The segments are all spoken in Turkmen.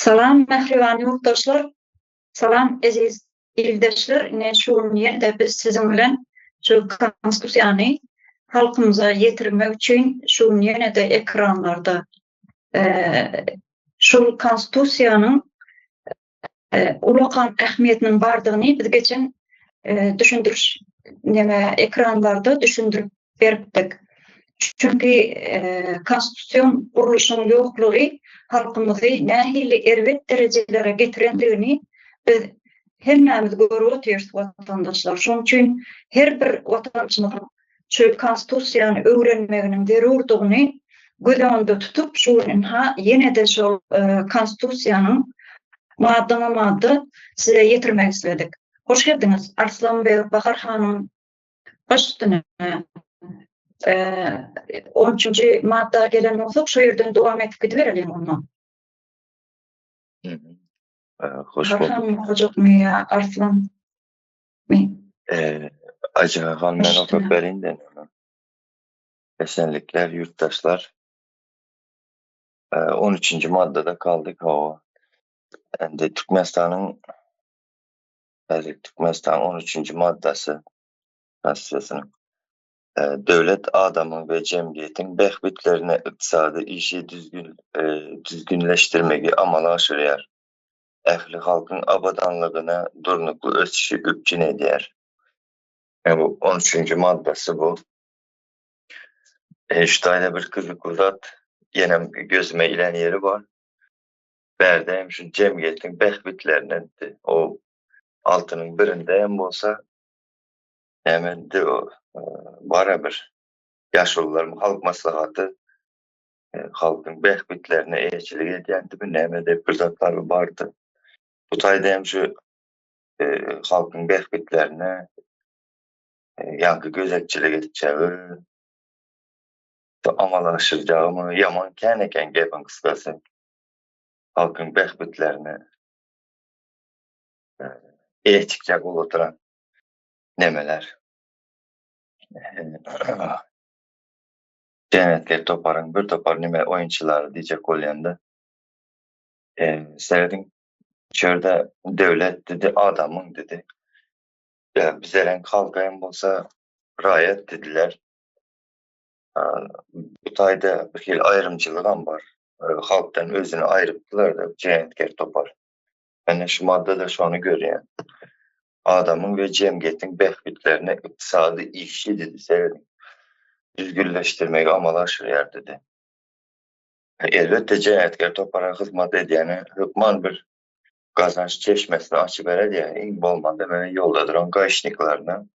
Salam mähriban ýurtdaşlar, salam eziz ildeşler, ine şu gün ýene-de biz siziň bilen şu konstitusiýany halkymyza ýetirmek üçin şu gün ýene-de ekranlarda şul konstitusiýanyň ulakan ähmiýetiniň bardygyny biz geçen düşündiriş neme ekranlarda düşündirip beripdik. Çünki konstitusion gurluşyň ýoklugy halkymyzy nähili erbet derejelere getirendigini biz hemmämiz görüp otyrys watandaşlar. Şonuň üçin her bir watançymyzyň şu konstitusiýany öwrenmeginiň zerurdygyny göz öňünde tutup, şu gün ynha ýene-de şol konstitusiýanyň maddama-madda size ýetirmek isledik. Hoş geldiňiz, Arslanbeg Bahar hanym. Baş üstüne. On üçünji madda gelen bolsak, şu ýerden dowam edip gidibereliň onda. Hoş bulduk. Bahar hanym okajakmy ýa Arslan? Aýjahan hanym men okap bereýin-de. Esenlikler, ýurtdaşlar. On üçünji maddada kaldyk, hawa. Indi Türkmenistanyň häzir Türkmenistanyň on üçünji maddasy Konstitusiýasynyň Döwlet adamyň we jemgyýetiň bähbitlerine ykdysady işi düzgünleşdirmegi amala aşyrýar. Ähli halkyň abadanlygyna durnukly ösüşi üpjün edýär. Ýa bu on üçünji maddasy bu. Şu taýda bir gyzykly zat ýenem gözüme ilen ýeri bar. Bärde hem şu jemgyýetiň bähbitlerine o altynyň birinde hem bolsa näme indi o bara bir ýaşulular halk maslahaty halkyň bähbitlerine eýeçilik edýändimi näme diýip bir zatlar bardy. Bu taýda hem şu halkyň bähbitlerine ýaňky gözegçilik etjegi amala aşyrjagymy ýaman kän eken gepiň gysgasy. Halkyň bähbitlerine eýe çykjak bolup oturan nemeler. Jenaýatkär toparyň bir topar nime oýunçylary diýjek bolýanda. Serediň, şu ýerde döwlet diýdi, adamyň diýdi. Bizerenk halka hem bolsa raýat diýdiler. Bu taýda bir hili aýrymçylygam bar. Halkdan özüni aýrypdylar-da jenaýatkär topar. Men şu maddada şony görýän. Adamyň we jemgyýetiň bähbitlerine ykdysady işi diýdi, serediň. Düzgünleşdirmegi amala aşyrýar diýdi. Elbetde jenaýatkär topara hyzmat edýäne hökman bir gazanç çeşmesini açyberedi, iň bolmanda meni ýolda duran gaýşniklaryna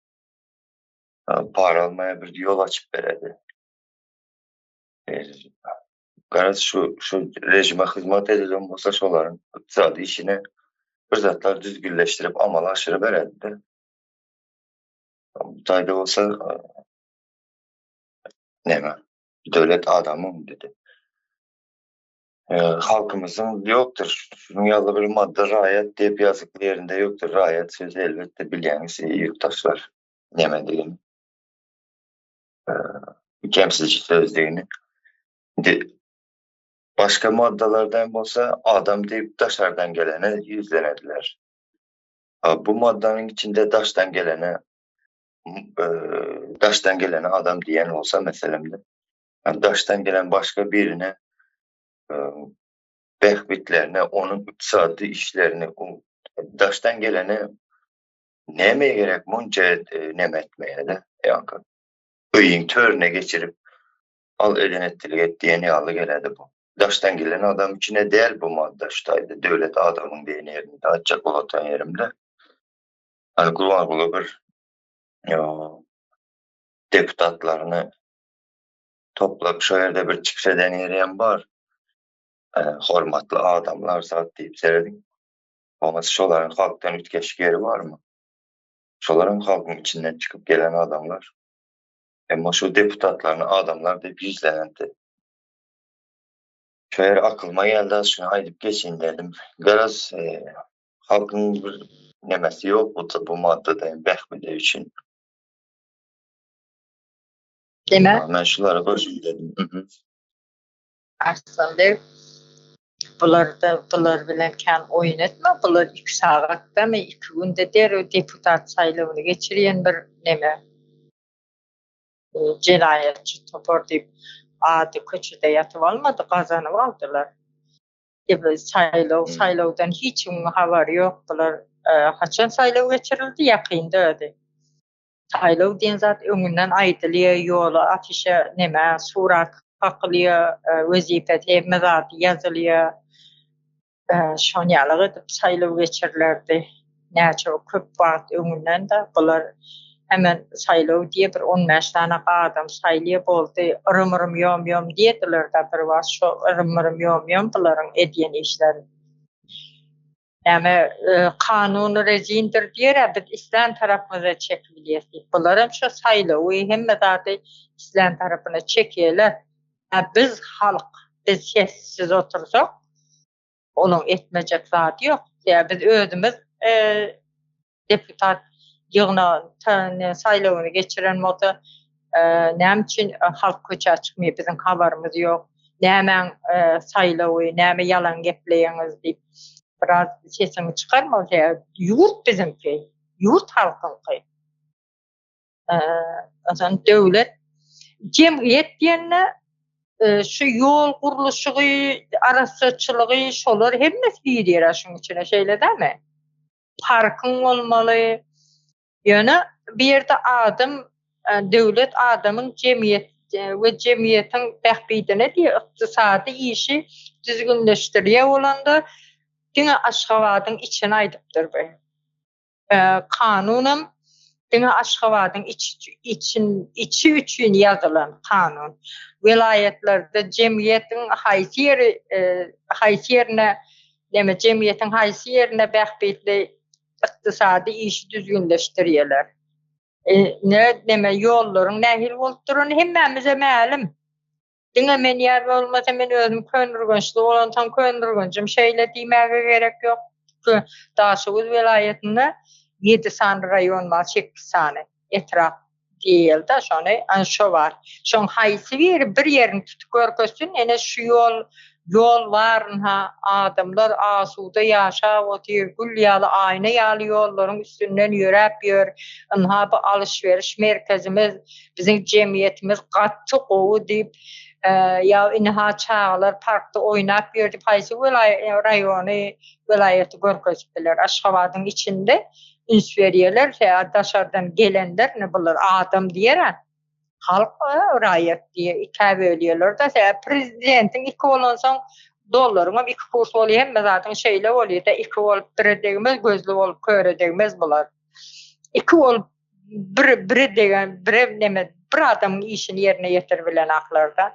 para almaýa bir ýol açyp beredi. Garaz şu şu rejime hyzmat edilen bolsa şolaryň ykdysady işini bir zatlar düzgünleşdirip amala aşyryberedi-de. Bu taýda bolsa näme döwlet adamyň dedi. Halkymyzyň ýokdur. Şunuň ýaly bir madda raýat diýip ýazykly ýerinde ýokdur. Raýat sözi elbetde bilýäňiz ýurtdaşlar nämedigini. Kemsidiji sözdügini. Indi başga maddalardan bolsa adam diýip daşardan gelene ýüzlenediler. Bu maddanyň içinde daşdan gelene daşdan gelene adam diýen bolsa meselemde daşdan gelen başga birine bähbitlerine, onuň ykdysady işlerini daşdan gelene näme gerek munça neme etmäge-de, ýa-da öýüň törüne geçirip al eden etdilik et diýen ýaly geledi bu. Daşdan gelen adam üçine däl bu madda şu taýda döwlet adamyň diýen ýerinde aýtjak bolatan ýerimde. Hani Gurbanguly bir deputatlaryny toplap şo ýerde bir çykyş eden ýeri hem bar. Hormatly adamlar zat diýip serediň. Bolmasa şolaryň halkdan üýtgeşik ýeri barmy? Şolaram halkyň içinden çykyp gelen adamlar. Emma şu deputatlaryny adamlar diýip ýüzlenendi. Şu ýer akylyma geldi, az şuny aýdyp geçeýin dedim. Garaz, halkyň bir nemesi ýok bu bu maddada bähbidi üçin. Demek. Men şulara goşup dedim. Arslanbeg. Bularda bular bilen kän oýun etme, bular iki sagatdamy, iki günde derrew deputat saýlawyny geçirýän bir neme. Jenaýatçy topar diýip ady köçede ýatyp almady, gazanyp aldylar. Saýlaw, saýlawdan hiç kimiň habary ýok bular. Haçan saýlaw geçirildi? Ýakynda özi. Saýlaw diýen zat öňünden aýdylýar, ýola afişa neme, surat kakylýar, wezipesi hemme zady ýazylýar. Şon ýalyk edip saýlaw geçirilerdi. Näçe köp wagt öňünden-de bular hemen saýlaw diýip bir 15 sany adam saýlaýar boldy. Yrym-yrym ýom-ýom diýdiler-de bir wagt şo yrym-yrym ýom-ýom bularyň edýän işleri. Näme kanun rezindir diýer-ä biz islän tarapymyza çekip bilýäs diýip. Bularam şo saýlawy hemme zady islän tarapyna çekýärler. Ä biz halk biz sessiz otursak olaň etmejek zady ýok. Sebäbi biz özümiz deputat ýygnagy saýlawyny geçiren bolsa näme üçin halk köçä çykmaýar biziň habarymyz ýok. Nämäň saýlawy, näme ýalan gepleýäňiz diýip biraz sesiňi çykarmaly sebäbi ýurt biziňki, ýurt halkyňky. Onsoň döwlet jemgyýet diýende şu ýol gurluşygy, arassaçylygy şolar hemmesi girýär şuň içine şeýle dälmi? Parkyň bolmaly. Ýöne bu ýerde adam döwlet adamyň jemgyýet we jemgyýetiň bähbidine diýip ykdysady işi düzgünleşdirýär bolanda diňe Aşgabadyň içini aýdypdyr bu. Kanunam diňe Aşgabadyň için içi üçin ýazylan kanun. Welaýatlarda jemgyýetiň haýsy ýeri haýsy ýerine Näme jemgyýetiň haýsy ýerine bähbitli ykdysady işi düzgünleşdirýärler. Ne neme ýollaryň nähili bolup durany hemmämize mälim. Diňe men ýa bolmasa men özüm Köneürgençli bolansoň Köneürgenjim şeýle diýmäge gerek ýok. Daşoguz welaýatynda ýedi sany raýon bar, sekiz sany etrap. Diýildi, şony, ana şo bar. Şoň haýsy biri bir ýerini tutup görkezsin, ene şu ýol, ýol bar, ynha, adamlar asuda ýaşap otyr, gül ýaly, aýna ýaly ýollaryň üstünden ýöräp ýör, ynha bu alyş-beriş merkezimiz, biziň jemgyýetimiz gaty gowy diýip, ýa ynha çagalar parkda oýnap ýör diýip, haýsy welaýat, raýony, welaýaty görkezip biler? Aşgabadyň içinde üns berýärler, sebäbi daşardan gelenler ine bular adam diýer-ä. Halk raýat diýe ikä bölýärler-de, sebäbi prezidentiň iki bolansoň dollaryňam iki kurs bolýar, hemme zadyň şeýle bolýar-da, iki bolup bire degmez, gözli bolup köre degmez bular. Iki bolup bir bire degen, bire neme, bir adamyň işini ýerine ýetirip bilenaklar-da.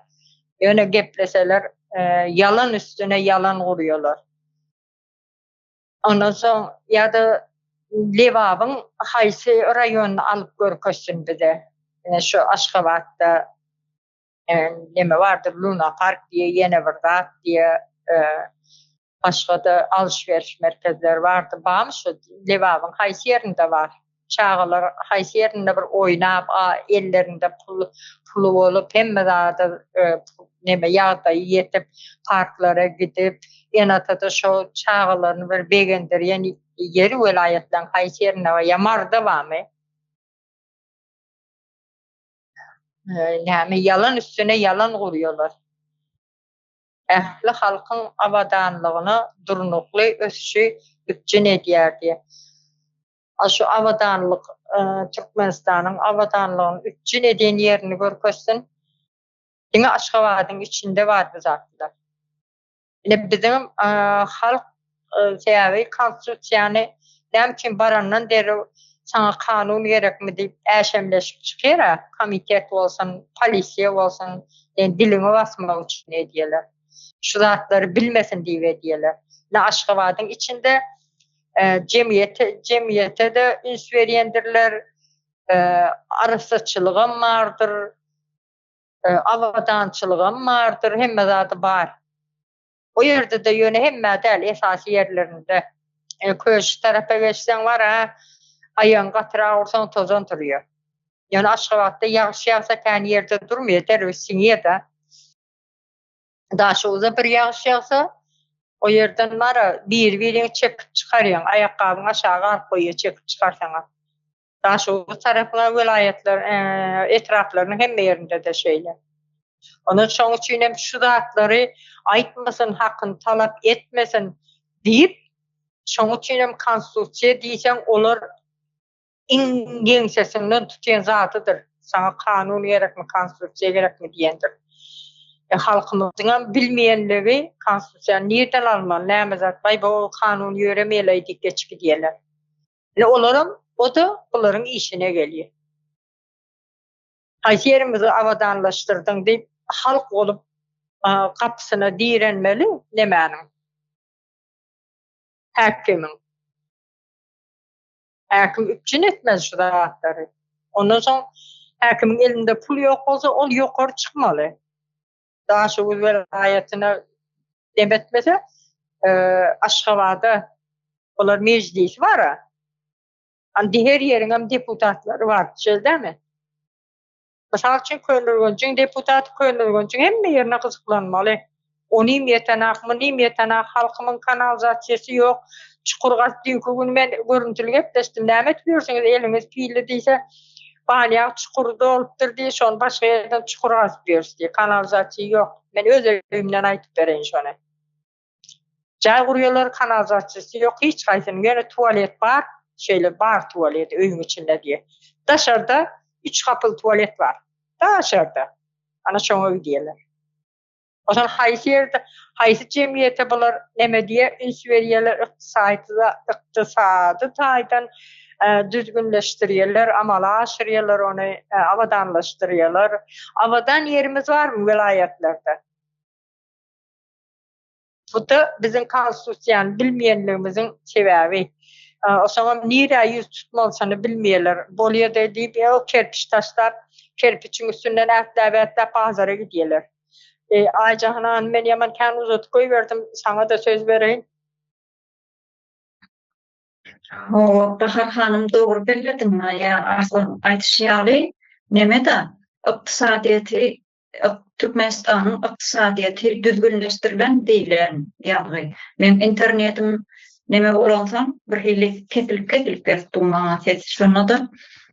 Ýöne gepleseler, ýalan üstüne ýalan gurýarlar. Ondan soň ýa-da Lebabyň haýsy raýonyny alyp görkezsin bize. Ine şu Aşgabatda neme bardyr, Luna park diýe, ýene bir zat diýe, başga-da alyş-beriş merkezleri bardy. Barmy şu Lebabyň haýsy ýerinde bar? Çagalar haýsy ýerinde bir oýnap, ellerinde pul puly bolup, hemme zada neme ýagdaýy ýetip, parklara gidip, ene-ata-da şo çagalaryny bir begendirýän ýeri welaýatlaryň haýsy ýerinde bar? Ýa Maryda barmy? Näme ýalan üstüne ýalan gurýarlar. Ähli halkyň abadanlygyna durnukly ösüşi üpjün edýär diýip. A şu abadanlyk Türkmenistanyň abadanlygyny üpjün eden ýerini görkezsin. Diňe Aşgabadyň içinde bar bu zatlar. Ine biziň halk sebäbi konstitusiýany näme üçin barandan derrew saňa kanun gerekmi diýip äşemleşip çykýar-a, komitet bolsun, polisiýa bolsun, sen diliňi basmak üçin edýärler. Şu zatlary bilmesin diýip edýärler. Ine Aşgabadyň içinde jemgyýete jemgyýete-de üns berýändirler, arassaçylygam bardyr, abadançylygam bardyr, hemme zady bar. O ýerde-de ýöne hemmä däl, esasy ýerlerinde. Köşi tarapa geçseň bar-a, aýagyňy gatyrak ursaň tozan turýar. Ýöne Aşgabatda ýagyş ýagsa kän ýerde durmaýar, derrew siňýär-de. Daşoguzda bir ýagyş ýagsa, O ýerden bara biri-biriňi çekip çykarýaň, aýakgabyň aşagy galyp goýýar çekip çykarsaňam. Daşoguz tarapyňa welaýatlar, etraplarynyň hemme ýerinde-de şeýle. Ondan şoň üçin hem şu zatlary aýtmasyn, hakyny talap etmesin diýip, şoň üçin hem konstitusiýa diýseň olar iň ýeňsesinden tutýan zadydyr. Saňa kanun gerekmi, konstitusiýa gerekmi diýendir. E, halkymyzyňam bilmeýänligi konstitusiýany nirden almaly, näme zat, baý bu kanun ýöremeýär diýip geçip gidýärler. Ine olaram o-da bularyň işine gelýär. Haýsy ýerimizi abadanlaşdyrdyň diýip halk bolup gapysyna direnmeli nemäniň? Häkimiň. Häkim üpjün etmeli şu zatlary. Ondan soň häkimiň elinde pul ýok bolsa ol ýokary çykmaly. Daşoguz welaýatyna dem etmese, Aşgabada olar mejlisi bar-a. Indi her ýeriňem deputatlary bar, şeýle dälmi? Mysal üçin, Köneürgenjiň deputaty Köneürgenjiň hemme ýerine gyzyklanmaly. Onym ýetenak, munym ýetenak, halkymyň kanalizasiýasy ýok, çukur gazyp düýnki gün men görüntüli gepleşdim, näme edip ýörsüňiz, eliňiz pilli diýse, banýaň çukury dolupdyr diýýär, şony başga ýerden çukur gazyp ýörüs diýýär, kanalizasiýa ýok. Men öz öýümden aýdyp bereýin şony. Jaý gurýarlar, kanalizasiýasy ýok hiç haýsynyň, ýöne tualet bar, şeýle bar tualeti öýüň içinde diýýär. Daşarda üç gapyly tualet bar. Daşarda. Ana şoňa gidýärler. Onsoň haýsy ýerde, haýsy jemgyýete bular neme diýýär, üns berýärler, ykdysady, ykdysady taýdan düzgünleşdirýärler, amala aşyrýarlar ony, abadanlaşdyrýarlar. Abadan ýerimiz barmy welaýatlarda? Bu-da biziň konstitusiýany bilmeýänligimiziň sebäbi. Osaňam nirä ýüz tutmalysyny bilmeýärler. Bolýa-da diýip, o kerpiç taşlap, kerpiçiň üstünden ätläp-ätläp bazara gidýärler. Aýjahan hanym, men ýaman kän uzadyp goýberdim, saňa-da söz bereýin. Hawa, Bahar hanym dogry bellediň, ýa Arslan aýdyşy ýaly, neme-de, ykdysadyýeti Türkmenistanyň ykdysadyýeti düzgünleşdirilen diýlen ýazgy. Meň internetim neme bolansoň birhili kesilip-kesilip gelip dur maňa ses. Şonda-da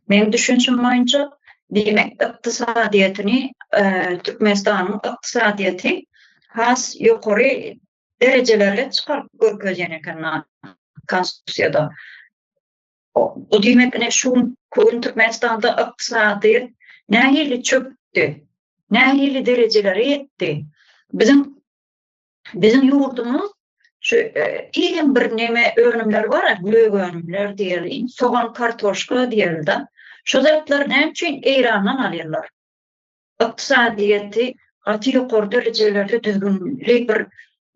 meň düşünişim boýunça diýmek ykdysadyýetini Türkmenistanyň ykdysadyýeti has ýokary derejelere çykaryp görkezýän eken konstitusiýada. Bu diýmek ine şu gün Türkmenistanda ykdysadyýet nähili çökdi, nähili derejelere ýetdi. Biziň biziň ýurdumyz şu iň bir neme önümler bar, gök önümler diýeli, sogan, kartoşka diýeli-de. Şu zatlary näme üçin Eýrandan alýarlar? Ykdysadyýeti gaty ýokary derejelerde düzgünli bir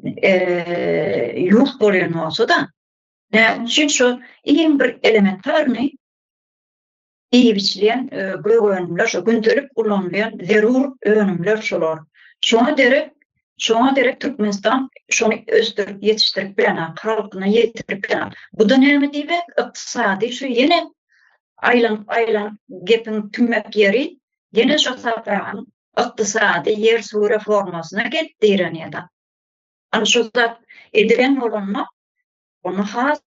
ýurt bolýan bolsa-da, näme üçin şu iň bir elementarnyý iýip içilýän gök önümler, şu gündelik ulanylýan zerur önümler şolar. Şoňa derek, şoňa derek Türkmenistan şony ösdürip ýetişdirip bilenok, halkyna ýetirip bilenok. Bu-da näme diýmek, ykdysady şu ýene aýlanyp-aýlanyp gepiň tümmek ýeri Ýene şo sapagyň ykdysady ýer-suw reformasyna gelip direnýär. Ana şo zat edilen bolanda, onda has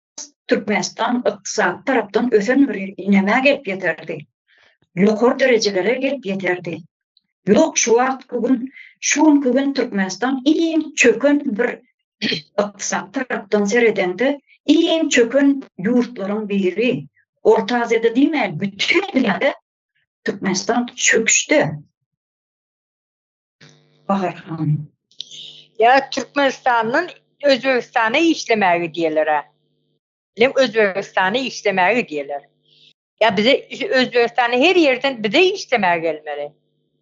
Türkmenistan ykdysady tarapdan ösen bir nämä gelip ýeterdi. Ýokary derejelere gelip ýeterdi. Ýok, şu wagtky gün, şu günki gün Türkmenistan iň çöken bir ykdysady tarapdan seredeňde iň çöken ýurtlaryň biri. Orta Aziýada diýmän, bütin dünýäde Türkmenistan çöküşde. Bahar hanym. Ýa Türkmenistandan Özbegistana işlemäge gidýärler-ä. Bilen Özbegistana işlemäge gidýärler. Ýa bize Özbegistana her ýerden bize işlemäge gelmeli.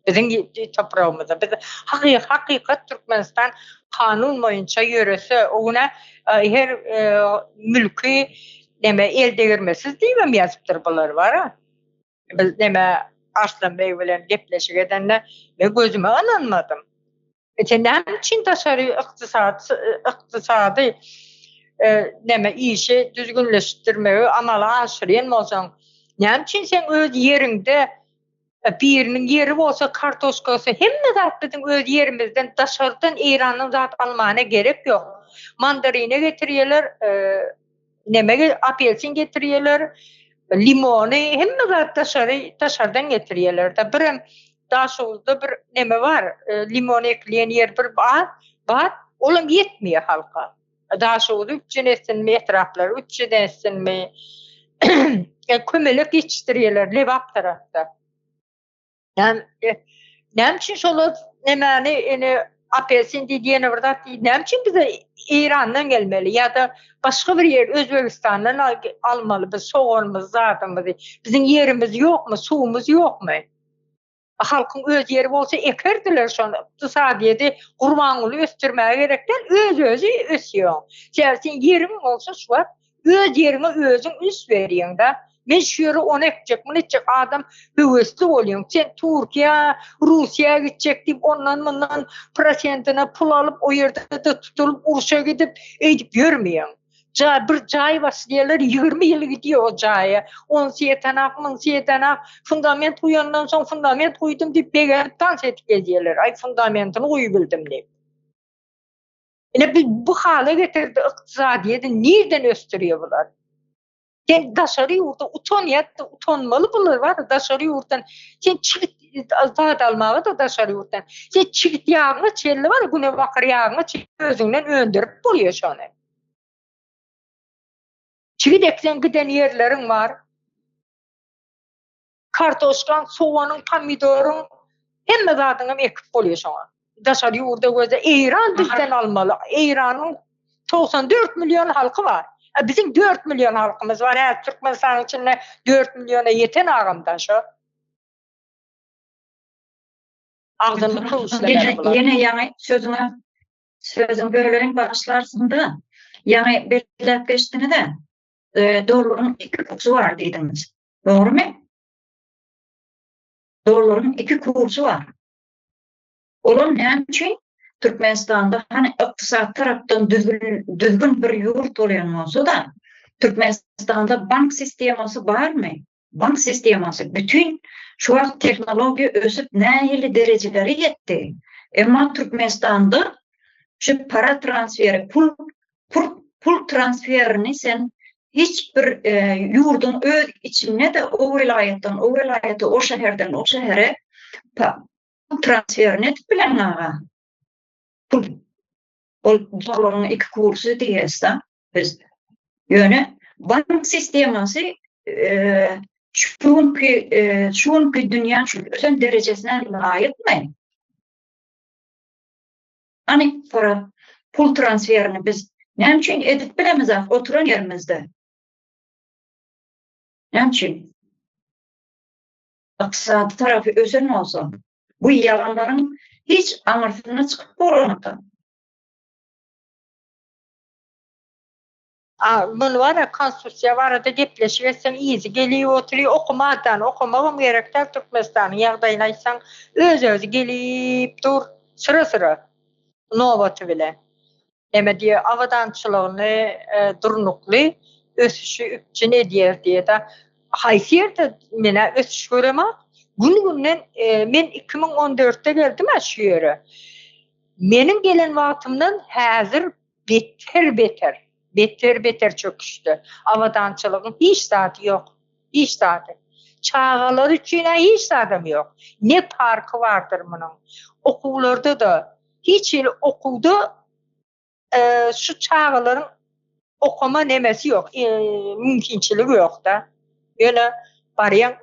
Biziň topragymyzda. Biz hakykat Türkmenistan kanun boýunça ýörese, o güne her mülki neme el degirmesiz diýibem ýazypdyr bular bar-a. Biz neme Arslan beg bilen gepleşik edende men gözüme ynanmadym. E sen näme üçin daşary ykdysady ykdysady e, neme işi düzgünleşdirmegi amala aşyrýan bolsaň, näme üçin sen öz ýeriňde e, biriniň ýeri bolsa kartoşkasy hemme zat biziň öz ýerimizden daşardan Eýrandan zat almana gerek ýok. Mandarina getirýärler, neme apelsin getirýärler, limony, hemme zat daşary daşardan getirýärler-de. Birem Daşoguzda bir neme bar, limon ekilýän ýer bir bar, bar, olam ýetmeýär halka. Daşoguzy üpjün etsinmi, etraplary üpjün etsinmi? Kömelek ýetişdirýärler Lebap tarapda. Näme näme üçin şolar nemäni ene apelsin diýdi ýene bir zat diýdi. Näme üçin bize Eýrandan gelmeli ýa-da başga bir ýer Özbegistandan almaly biz soganymyzy zadymyzy. Biziň ýerimiz ýokmy, suwumyz ýokmy? Halkyň öz ýeri bolsa ekerdiler şony. Ykdysadyýeti Gurbanguly ösdürmäge gerek däl, öz-özi ösýär. Sebäbi seň ýeriň bolsa şu wagt öz ýeriňe özüň üns berýäň-de. Men şu ýere ony ekjek, muny etjek adam höwesli bolýaň. Sen Türkiýä, Russiýa gitjek diýip ondan-mundan prosentine pul alyp o ýerde-de tutulyp urşa gidip eýdip ýörmeýäň. Jaý bir jaý başlaýarlar 20 ýyl gidýär o jaýa. Onsy ýetenak, munsy ýetenak. Fundament guýandan soň fundament guýdum diýip begenip tans edip gezýärler. Aý fundamentini guýubildim diýip. Ine bu, bu hala getirdi ykdysadyýeti nirden ösdürýär bular? Sen daşary ýurda utanýar, utanmaly bular bar daşary ýurtdan. Sen çigit zat almaga da daşary ýurtdan. Sen çigit ýagyňa çenli bar, günebakar ýagyňa çenli özüňden öndürip bolýar şony. Çigit ekseň giden ýerleriň bar. Kartoşkaň, soganyň, pomidoryň hemme zadyňam ekip bolýar şoňa. Daşary ýurda göze Eýran bizden almaly. Eýranyň 94 million halky bar. A biziň 4 million halkymyz bar. Häzir Türkmenistanyň içinde 4 milliona ýeten agamdan şo. Agzyny köwüşlemeli bular. Ýene ýaňy sözüňe sözüň böleýin bagyşlarsyň-da. Ýaňy belläp geçdiňiz-ä. Dollaryň iki kursy bar diýdiňiz. Dogrumy? Dollaryň iki kursy bar. Olam näme üçin? Türkmenistanda hany ykdysady tarapdan düzgün düzgün bir ýurt bolýan bolsa-da, Türkmenistanda bank sistemasy barmy? Bank sistemasy bütin şu wagt tehnologiýa ösüp nähili derejelere ýetdi. Emma Türkmenistanda şu para transferi, pul pul pul transferini sen hiç bir ýurduň öz içinde-de o welaýatdan o welaýata, o şäherden o şähere pul transferini edip bileňaga. Pul. Ol dollaryň iki kursy diýýäs-de biz. Ýöne bank sistemasy şu günki şu günki dünýäň şu ösen derejesine laýykmy? Hany para pul transferini biz näme üçin edip bilemizok oturan ýerimizde? Näme üçin? Ykdysady tarapy ösen bolsa, bu ýalanlaryň hiç aňyrsyna çykyp bolanok. A muny bara konstitusiýa barada gepleşik etseň yzy gelip otury oky maddany okamagam gerek däl Türkmenistanyň ýagdaýyny aýtsaň öz özi gelip dur syra syra nobaty bilen neme diýýär abadançylygyny durnukly ösüşi üpjün edýär diýýär-de haýsy ýerde menä ösüş göremok gün günden men 2014-de geldim-ä şu ýere meniň gelen wagtymdan häzir Beter beter. Beter beter çöküşde. Abadançylygyň hiç zady ýok. Hiç zady. Çagalar üçin-ä hiç zadam ýok. Ne parky bardyr munuň. Okuwlarda-da hiç hili okuwda şu çagalaryň okama nemesi ýok, mümkinçiligi ýok-da. Ýöne barýaň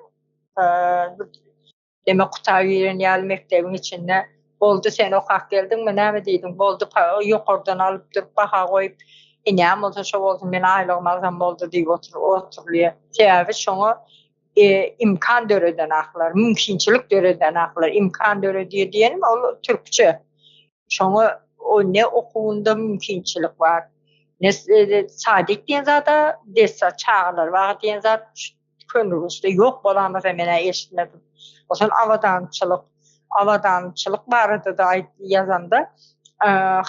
Deme guta giren ýaly mekdebiň içinde boldy sen okap geldiňmi näme diýdiň boldy ýokardan alyp durup baha goýup e näme bolsa şo bolsun men aýlygymy alsam boldy diýip otur oturylýar. Sebäbi şoňa e, imkan döreden aklar, mümkinçilik döreden aklar, imkan döredýär diýenim ol türkçe. Şoňa o ne okuwynda mümkinçilik bar. Ne e, sadik diýen zada, dessa çagalar bagy diýen zat Köneürgençde ýok bolamasa men-ä eşitmedim. Osan abadançylyk, abadançylyk barada-da aýt ýazanda,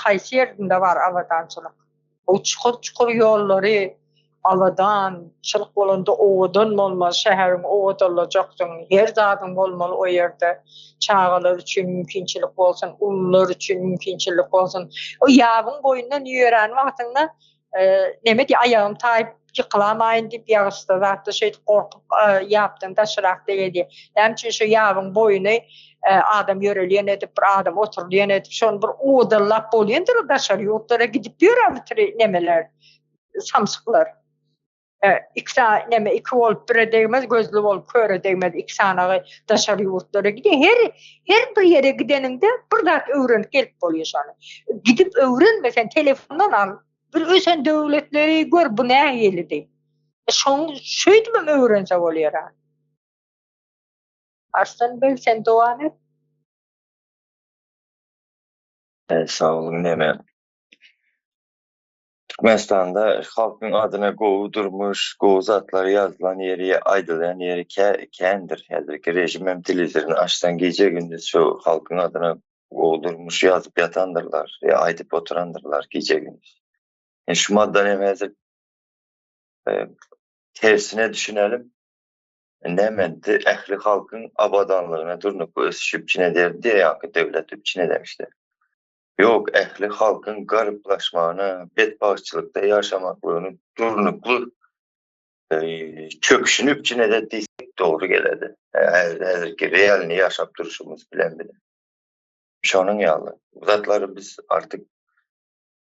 haýsy ýerinde bar abadançylyk? O çukur-çukur ýollary, Abadançylyk bolanda owadan bolmaly, şäheriň owadanlajaksyň, her zadyň bolmaly o ýerde. Çagalar üçin mümkinçilik bolsun, ulular üçin mümkinçilik bolsun. O ýabyň boýundan ýörän wagtyňda neme diý aýagym taýyp ýykylamaýyn diýip ýagyşda zatda şeýdip gorkup ýapdan daşyrak degedi. Näme üçin şu ýabyň boýuny adam ýörelýän edip bir adam oturylýan edip şony bir owadanlap bolýandyr daşary ýurtlara gidip ýör bitiri nemeler samsyklar. Iki sany neme iki bolup bire degmez gözli bolup köre degmez iki sanagy daşary ýurtlara gidýär. Her her bir ýere gideniňde bir zat öwrenip gelip bolýar şony. Gidip öwrenme sen telefondan al. Bir ösen döwletleri gör bu nähili diýip. Şoň şeýdibem öwrense bolýar. Arslan beg sen dowam et. Sag boluň neme. Türkmenistanda halkyň adyna gowy durmuş, gowy zatlar ýazylan ýeri, aýdylýan ýeri kändir. Häzirki režim hem telewizoryny açsaň gije-gündiz şu halkyň adyna gowy durmuş ýazyp ýatandyrlar, ýa aýdyp oturandyrlar gije-gündiz. Indi şu maddany hem häzir tersine düşünelim. Näme ähli halkyň abadanlygyna durnukly ösüş üpjün eder diýýär ýaňky döwlet üpjün edermişdi. Ýok, ähli halkyň garyplaşmagyna, betbagtçylykda ýaşamaklygyny durnukly çöküşini üpjün eder diýsek dogry gelerdi. Häzirki realny ýaşap durşumyz bilen bile. Şonuň ýaly. Bu zatlary biz artyk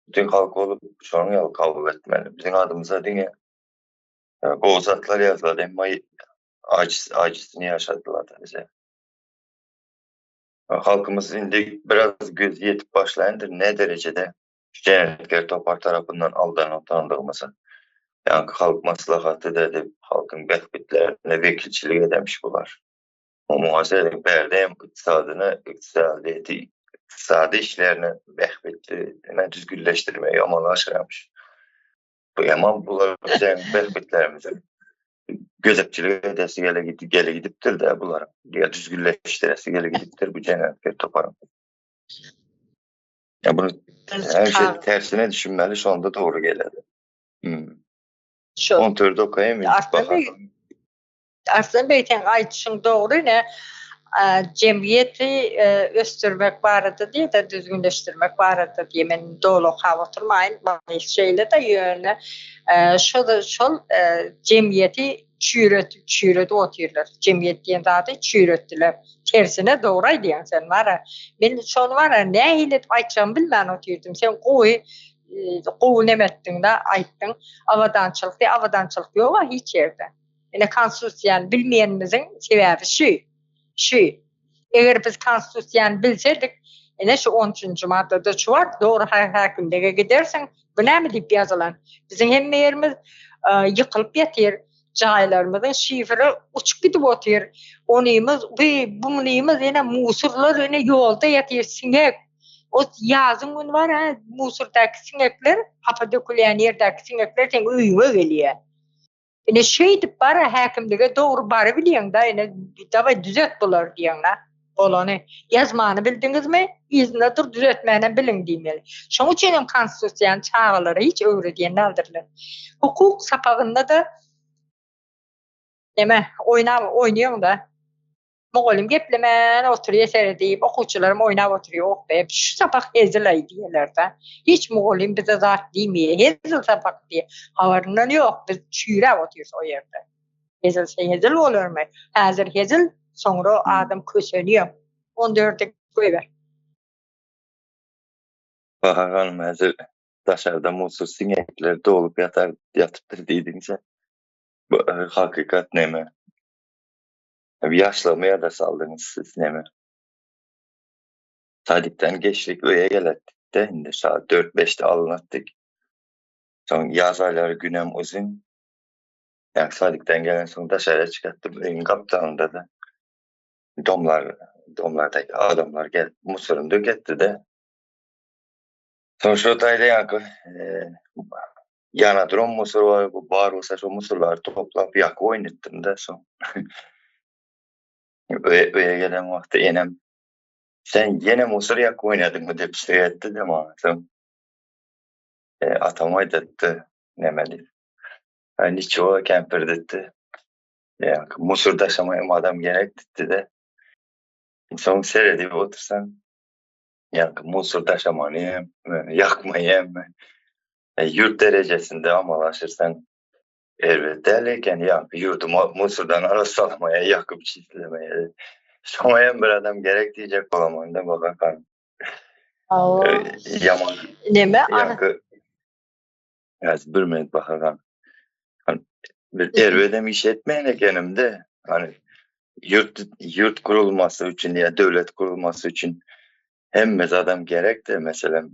bütün halk bolup şonuň ýaly kabul etmeli. Biziň adymyza diňe gowy zatlar ýazylar, emma ajysyny ýaşadylar bize. Halkymyz indi biraz gözi ýetip başlaýandyr ne derejede jenaýatkär topar tarapyndan aldanyp utandygymyza. Ýaňky halk maslahaty dedi, halkyň bähbitlerine wekilçilik edemiş bular. Muňa serediň bärde hem ykdysadyny, ykdysadyýeti, ykdysady işlerini bähbitli düzgünleşdirmegi amala aşyrýarmyş. Bu ýaman bular biziň bähbitlerimizi gözegçilik edesi gele gele gidipdir de bular. Diýe düzgünleşdiresi gele gidipdir bu jenaýatkär toparyň. Ya bunu her şey tersine düşünmeli şonda dogry geler. Hmm. Şu. 14 okaýyn Arslan Arslan Bey sen aýdyşyň dogry ne jemgyýeti ösdürmek barada diýe-de düzgünleşdirmek barada diýe men doly okap oturmaýyn manysy şeýle-de ýöne şol şol jemgyýeti çüýretip çüýredip otyrlar jemgyýet diýen zady çüýretdiler tersine dogry aýdýaň sen bara men şony bara nähili edip aýtjagymy bilmän otyrdym sen gowy gowy neme etdiň-de aýtdyň abadançylyk diýe abadançylyk ýog-a hiç ýerde. Ine konstitusiýany bilmeýänimiziň sebäbi şu. Şu. Eger biz konstitusiýany bilsedik, ine şu on üçünji maddada şu bar, dogry häkimlige gidersiň, bu näme diýip ýazylan? Biziň hemme ýerimiz ýykylyp ýatyr, jaýlarymyzyň şiferi uçup gidip otyr. Onymyz, bu bunymyz ine musurlar ine ýolda ýatyr, siňek. O ýazyň güni bar, ha, musurdaky siňekler, hapa dökülýän ýerdäki siňekler seň öýüňe gelýär. Ine şeýdip bara häkimlige dogry barybilýäňda ine daway düzet bulary diýeňda bolany. Ýazmany bildiňizmi yzynda dur düzetmänem biliň diýmeli. Şoň üçin hem konstitusiýany çagalara hiç öwredýän däldirler. Hukuk sapagynda-da neme oýnap oýnaýaňda. Mugallym geplemän oturýar seredip, okuwçylaram oýnap oturýar, oh be, şu sapak hezil-aý diýerler-de. Hiç mugallym bize zat diýmeýär, hezil sapak diýýär. Habaryndan ýok, biz çüýräp otyrys o ýerde. Hezilse hezil bolarmy? Häzir hezil, soňra adam kösenýär. On dörde goýber. Bahar hanym häzir daşarda musur siňekler dolup ýatar ýatypdyr diýdiňçe. Bu hakykat neme? Ýaşlygymy ýada saldyňyz siz neme. Sadikden geçdik öýe geletdik-de indi saat dört-beşde alynatdyk. Soň ýaz aýlary günem uzyn. Ýa sadikden gelensoň daşara çykypdym öýüň gapdalynda-da domlar domlardaky adamlar gelip musuryny döketdi-de. Soň şo taýda ýaňky ýana duran musur bar, bu bar bolsa şo musurlary toplap ýakyp oýnatdym-da soň. Öýe, öýe gelen wagty enem Sen ýene musur ýakyp oýnadyňmy diýip söýetdi-de maňa soň. Atam aýdatdy neme diýip. Aý niçewo kempir diýdi. Ýa musur daşamaýam adam gerek diýdi-de. Soň seredip otursaň, ýa musur daşamany hem, ýakmaýy hem ýurt derejesinde amala aşyrsaň erbet däl eken. Ýa ýurdy musurdan arassalamaýa, ýakyp çislemäýe. Şoňa hem bir adam gerek diýjek bolamanda bakakan. Ýaman. Neme? Ýa bir minut bakakan. Bir erbedem iş etmeýän ekenimde, hani ýurt ýurt gurulmasy üçin ýa döwlet gurulmasy üçin hemme zadam gerekdi. Meselem,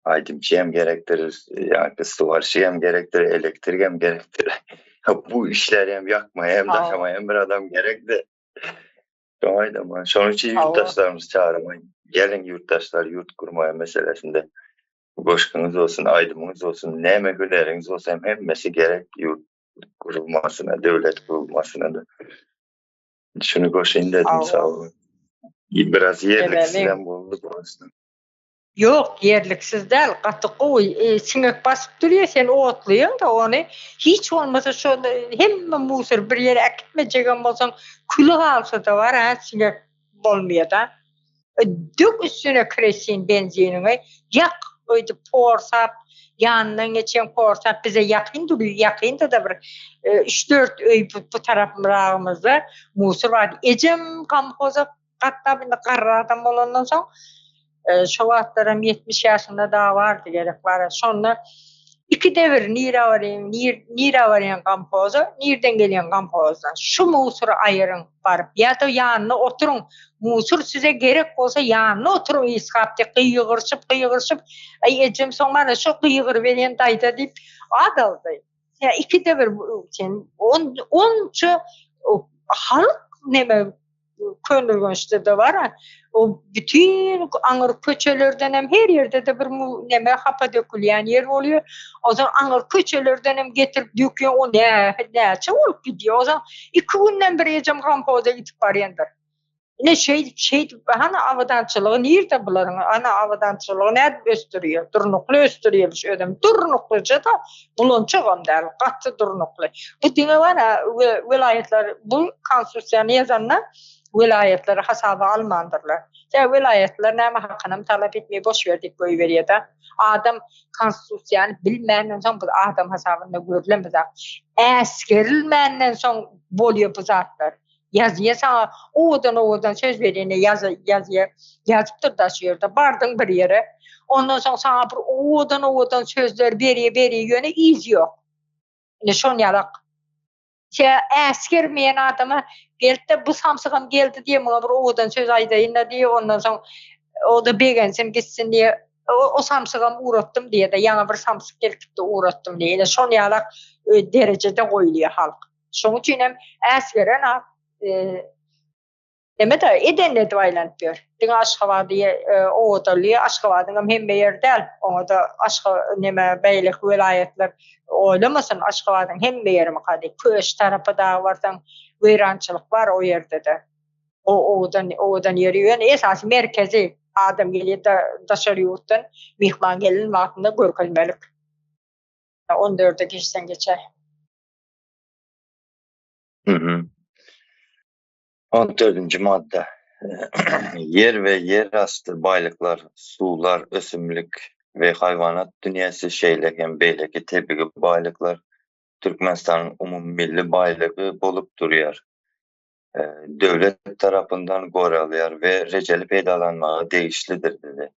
aýdymçy hem gerekdir, ýa suwarçy hem gerekdir, elektrik hem gerekdir. Bu işleri hem ýakmaýa hem daşamaýa hem bir adam gerekdi. Şoňa aýdam, şonuň üçin ýurtdaşlarymyzy çagyrmaý. Geliň ýurtdaşlar ýurt gurmaýa meselesinde goşgyňyz bolsun, aýdymyňyz bolsun, näme hünäriňiz bolsa hem hemmesi gerek ýurt gurulmasyna, döwlet gurulmasyna da. Şuny goşaýyn dedim, sag boluň. Biraz ýerliksizem boldy bu aslynda. Ýok, ýerliksiz däl, gaty gowy. Siňek basyp durýar, sen otlaýaň-da ony. Hiç bolmasa şo hemme musory bir ýere äkitmejegem bolsaň, küli galsa-da bar-a, siňek bolmaýar-da. Dök üstüne kresin benziniňi, ýak öýdüp porsap, ýanyndan geçen porsap bize ýakyn dur, ýakynda-da bir üç-dört öý bu tarapymragymyzda musor bardy. Ejem komhoza gatnap indi garry adam bolandan soň şo wagtlaram 70 ýaşynda dagy bardy gerek bar. Şonda ikide bir nirä barýaň, nirä barýaň komhoza, nirden gelýäň komhozdan. Şu musory aýyryň baryp ýa-da ýanynda oturyň. Musur size gerek bolsa ýanynda oturyň ysgap diýip gygyryşyp, gygyryşyp, aý ejem soň mana şo gygyryberýän daýza diýip at aldy. Ýa ikide bir sen onça halk neme Köneürgençde-de bar-a. O bütin aňyr köçelerdenem her ýerde-de bir neme hapa dökülýän ýer bolýar. Onsoň aňyr köçelerdenem getirip dökýän o näçe bolup gidýär. Onsoň iki günden bir ejem komhoza gidip barýandyr. Ine şeýdip, şeýdip, hany abadançylygy nirde bularyň? Hany abadançylygy nädip ösdürýär? Durnukly ösdürýärmiş özem. Durnuklyja-da, bulançagam däl, gaty durnukly. Bu diňe bar-a welaýatlar bu konstitusiýany ýazanda welaýatlary hasaba almandyrlar. Sebäbi welaýatlar näme hakynam talap etmeý boş ber diýip goýberýär-de. Adam konstitusiýany bilmänden soň biz adam hasabynda görlen bir zat. Äsgerilmänden soň bolýar bu zatlar. Ýazýa saňa owadan-owadan söz berýän ýazýa ýazypdyr-da şu ýerde. Bardyň bir ýere. Ondan soň saňa bir owadan-owadan sözler berýär, berýär, ýöne yzy ýok. Ine şon ýalak. Şä äsgermeýän adama gelip-de bu samsygam geldi diýe muňa bir owadan söz aýdaýyn-da diýe ondan soň o-da begensin gitsin diýe o samsygam ugratdym diýe-de ýaňy bir samsyk gelipdi ugratdym diýe. Ine şon ýalak derejede goýulýar halk. Şoň üçin hem äsgeren ak Neme-de, edenini edip aýlanyp ýör. Diňe Aşgabady owadanly, Aşgabadyňam hemme ýeri däl. Oňa-da Aşga neme beýleki welaýatlar oýlamasyn, Aşgabadyň hemme ýerimika diýip. Köş tarapa dagy barsaň, weýrançylyk bar o ýerde-de. O owadan, owadan ýeri ýöne esasy merkezi adam gelýär daşary ýurtdan myhman gelen wagtynda görkezmelik. On dörde geçseň geçäý. Mhm. 14-nji madda. Ýer we ýerasty baýlyklar, suwlar, ösümlik we haýwanat dünýäsi, şeýle hem beýleki tebigy baýlyklar Türkmenistanyň umumymilli baýlygy bolup durýar. Döwlet tarapyndan goralýar we rejeli peýdalanmaga degişlidir diýdi.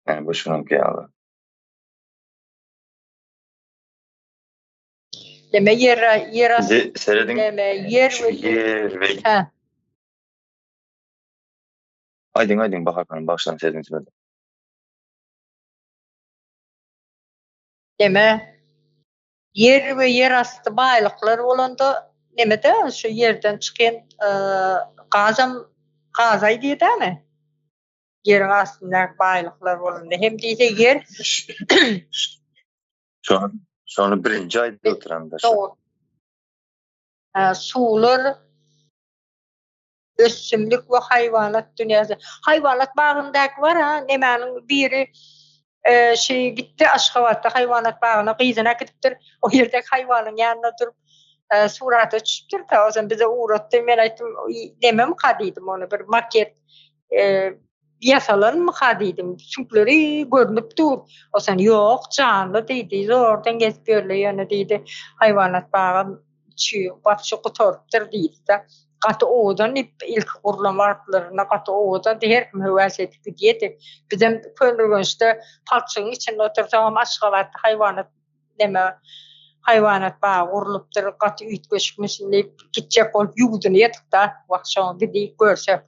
Ýani bu şunuňky ýaly. Deme ýer ýer asty. Serediň. Deme ýer we ýer we. Hä. Aýdyň aýdyň Bahar hanym bagyşlaň sözüňizi böldüm. Deme ýer we ýer asty baýlyklar bolanda nemede şu ýerden çykýan gazam gaz aýdýar dämi? Ýeriň astyndaky baýlyklar bolanda hem diýse ýer Şony, şony birinji aýdyp oturamda şu. Dogry. Suwlar ösümlik we haýwanat dünýäsi. Haýwanat bagyndaky bar ha, nemäniň biri. Şi gitdi Aşgabatda haýwanat bagyna gyzyny äkidipdir. O ýerdäki haýwanyň ýanynda durup surata düşüpdir-de, ozam bize ugratdy. Men aýtdym, nememika diýdim ony bir maket ýasalanmyka diýdim. Süňkleri görnüp dur. Ozan ýok, janly diýdi. Zordan gezip ýörler ýöne diýdi. Haýwanat bagam içi wapşe gutarypdyr diýdi-de. Gaty owadan diýip, ilki gurlan wagtlarynda gaty owadandy, her kim höwes edip gidýärdi. Bizem Köneürgençde palçygyň içinde otursagam Aşgabatda haýwanat neme haýwanat bagy gurlupdyr, gaty üýtgeşikmiş diýip gitjek bolup ýuwdunýardyk-da, wah şoňa gidip görsek.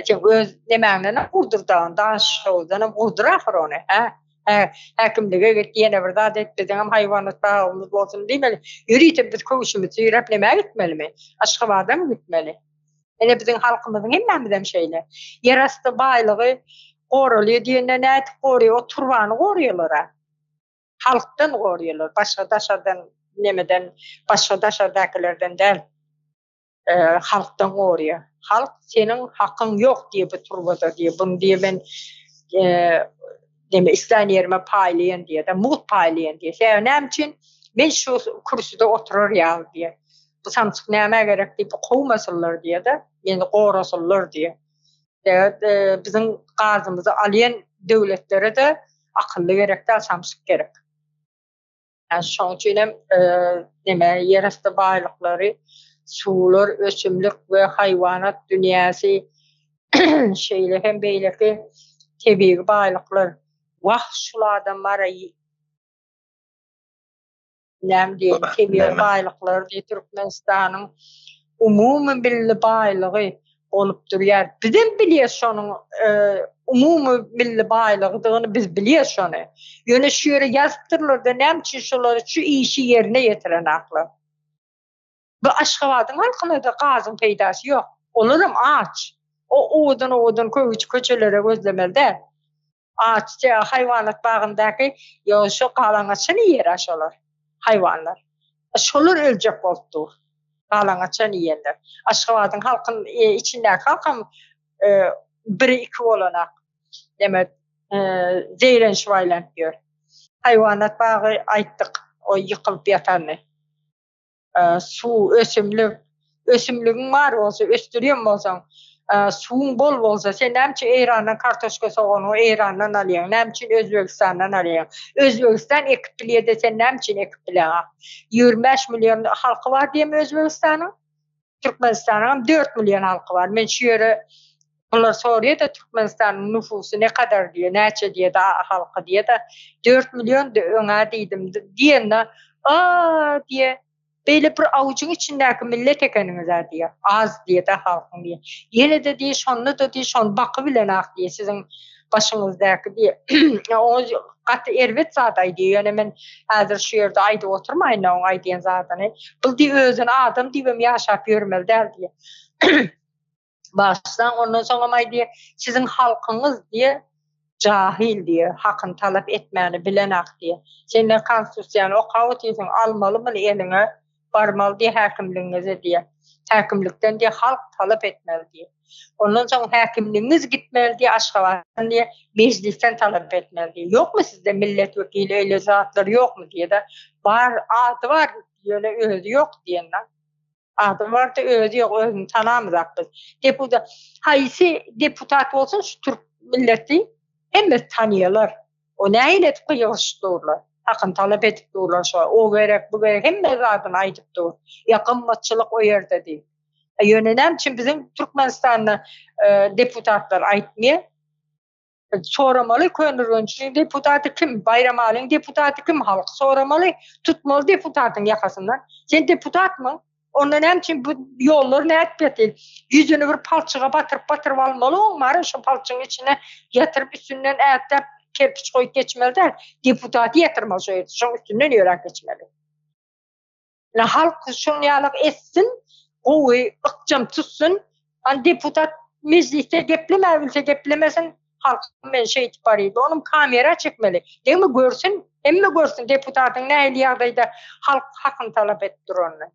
Sen öz nemäňdenem gurdur dagy, Daşhowuzdanam gurdur ahyr ony, hä? Hä, häkimlige git, ýene bir zat et, biziňem haýwanat bagymyz bolsun diýmeli. Ýörite biz köwşümizi süýräp nämä gitmelimi? Aşgabadamy gitmeli? Ine biziň halkymyzyň hemmämizem şeýle. Ýerasty baýlygy goralýar diýende nädip goraýar? O turbany goraýarlar-a. Halkdan goraýarlar, başga daşardan nemeden, başga daşardakylardan däl. Halkdan goraýar. Halk seniň hakyň ýok diýýär bu turbada diýýär. Buny diýýär men neme islän ýerime paýlaýan diýýär-de, mugt paýlaýan diýýär. Sebäbi näme üçin? Men şu kürsüde oturar ýaly diýýär. Bu samsyk nämä gerek diýip kowmasynlar diýýär-de, meni gorasynlar diýýär. Sebäbi biziň gazymyzy alýan döwletlere-de akylly gerek däl, samsyk gerek. Şonuň üçin hem neme ýerasty baýlyklary, suwlar, ösümlik we haýwanat dünýäsi, şeýle hem beýleki tebigy baýlyklar. Wah, şul adam bar-a, näme diýeýin, tebigy baýlyklar diýip Türkmenistanyň umumy milli baýlygy bolup durýar. Bizem bilýäs şonuň umumy milli baýlygydygyny biz bilýäs şony. Ýöne şu ýere ýazypdyrlar-da näme üçin şolary şu işi ýerine ýetirenaklar. Bu Aşgabadyň halkyna-da gazyň peýdasy ýok. Olaram aç. O owadan-owadan köwüç köçelere gözlemeli däl. Aç haýwanat bagyndaky ýo şo galangaçan iýer-ä şolar, haýwanlar. Şolar öljek bolup dur. Galangaçan iýenler. Aşgabadyň halkyn içindäki halkam biri iki bolanak. Neme zeýrenişip aýlanyp ýör. Haýwanat bagy aýtdyk, o ýykylyp ýatany. Suw, ösümlik, ösümligiň bar bolsa, ösdürýän bolsaň, suwuň bol bolsa, sen näme üçin Eýrandan kartoşka soganyňy Eýrandan alýaň, näme üçin Özbegistandan alýaň? Özbegistan ekip bilýär-de, sen näme üçin ekip bileňok? 25 million halky bar diýemi Özbegistanyň? Türkmenistanyňam 4 million halky bar. Men şu ýere bular soraýar-da Türkmenistanyň nüfusy ne kadar diýe, näçe diýe-de halky diýe-de, 4 million öňä diýdim diýende, a diýe, beýle bir awujyň içindäki millet ekeniňiz-ä diýe, az diýe-de halkyň diýe. Ýene-de diýe, şonda-da diýe, şony baky bilenok diýe, siziň başyňyzdaky diýe. Oňa gaty erbet zat aýdýar, ýöne men häzir şu ýerde aýdyp oturmaýyn oň aýdýan zadyny. Bul diýe özüni adam diýibem ýaşap ýörmeli däl diýe. Başdan ondan soňam aýdýar, siziň halkyňyz diýe jahyl diýe, hakyny talap etmäni bilenak diýe. Sen ne konstitusiýany okap otyrsyň, almaly muny eliňe, barmaly diýe häkimligiňize diýe. Häkimlikden diýe halk talap etmeli diýe. Ondan soň häkimligiňiz gitmeli diýe Aşgabatdan diýe, mejlisden talap etmeli diýe. Ýokmy sizde millet wekili öýle zatlar ýokmy diýe-de. Bar, ady bar, ýöne özi ýok diýen-de. Ady bar-da özi ýok, özüni tanamyzak biz. Deputat, haýsy deputat bolsun şu türk milleti hemmesi tanýarlar. O nähili edip gygyryşyp durlar. Hakyny talap edip durlar şo. O gerek, bu gerek, hemme zadyny aýdyp dur. Ýa gymmatçylyk o ýerde diýip. Ýöne näme üçin biziň Türkmenistanda deputatlar aýtmaýar? Soramaly Köneürgenjiň deputaty kim, Baýramalyň deputaty kim, halk soramaly, tutmaly deputatyň ýakasyndan. Sen deputatmyň? Onda näme üçin bu ýollar nädip ýatyr? Ýüzüni bir palçyga batyryp batyryp almaly oň bary şo palçygyň içine ýatyryp üstünden ätläp kerpiç goýup geçmeli däl. Deputaty ýatyrmaly şo ýerde, şoň üstünden ýöräp geçmeli. Ine halk şoň ýalak etsin, gowy ykjam tutsun. Hany deputat mejlisde geplemä bilse geplemesin, halk men şeýdip barýdy. Onam kamera çekmeli. Degmi görsün, hemme görsün deputatyň nähili ýagdaýda halk hakyny talap edip duranyny.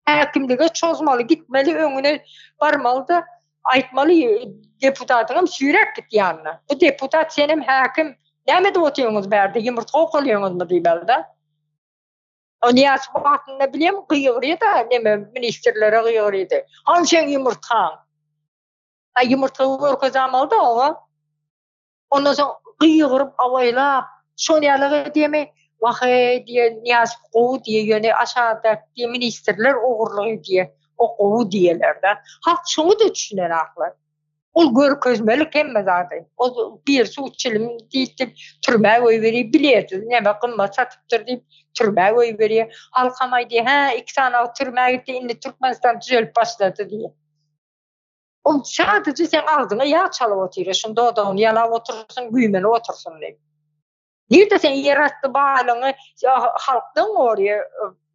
Häkimlige çozmaly, gitmeli öňüne barmaly-da aýtmaly deputatyňam süýräp git ýanyna. Bu deputat senem häkim. Näme edip otyňyz bärde, ýumurtga okalýaňyzmy diýmeli-de. O Nyýazow wagtynda bilem gygyrýa-da, neme ministrlere gygyrýdy. Hany seň ýumurtgaň? A ýumurtga görkezämaly-da oňa. Ondan soň gygyryp awaýlap, şol ýaly edýämi? Wah-eý diýe, Nyýazow gowy diýe, ýöne aşagdaky diýe ministrler ogurlyk edýä, o gowy diýeler-de. Halk şoňa-da düşünenaklar. Ol görkezmelik hemme zady. Ol bir suw çilim diýip türmä goýberýär, biletsiz näme gymmat satypdyr diýip türmä goýberýär. Halkam aýdýar, hä, iki sany türmä gitdi, indi Türkmenistan düzelip başlady diýip. Ol sadece seň agzyňa ýag çalyp otyr, şuň dodagyny ýalap otursyn, güýmenip otursyn diýip. Nirde sen ýerasty baýlygyňy halkdan gorýa,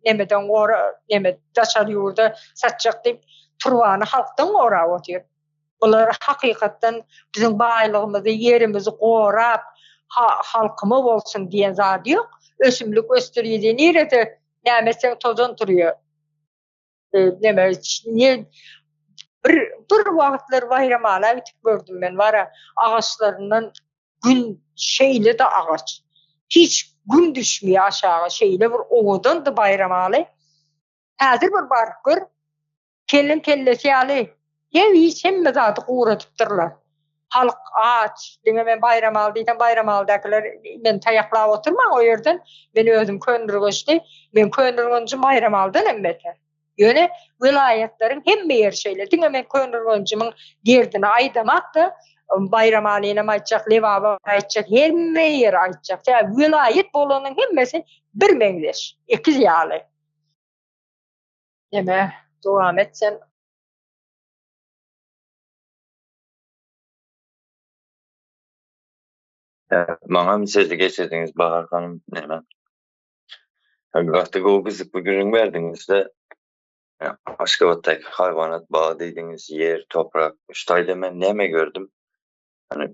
nemeden gora, neme daşary ýurda satjak diýip, turbany halkdan gorap otyr. Bular hakykatdan biziň baýlygymyzy, ýerimizi gorap, ha, halkyma bolsun diýen zady ýok. Ösümlik ösdürýär, nirede näme etseň tozan turýar. Neme ne bir bir wagtlar Baýramala gidip gördüm men bara agaçlaryndan gün şeýle de agaç. Hiç gün düşmeýär aşaga şeýle bir owadandy Baýramaly. Häzir bir baryp gör. Keliň kellesi ýaly hiç hemme zady guradypdyrlar. Halk aç. Diňe men Baýramaly diýsem Baýramalydakylar meni taýaklap oturmaň o ýerden. Men özüm Köneürgençli. Men Köneürgenjim Baýramalydan hem beter. Ýöne welaýatlaryň hemme ýeri şeýle. Diňe men Köneürgenjimiň derdini aýdamak-da, Baýramalynam aýtjak, Lebabam aýtjak, hemme ýeri aýtjak. Sebäbi welaýat bolanyň hemmesi birmeňzeş, ekiz ýaly. Neme, dowam et sen. Maňa sözi geçirdiňiz Bahar hanym näme? Gaty gowy gyzykly gürrüň berdiňiz-de. Aşgabatdaky haýwanat bagy diýdiňiz, ýer, toprak. Şu taýda men näme gördüm? Hani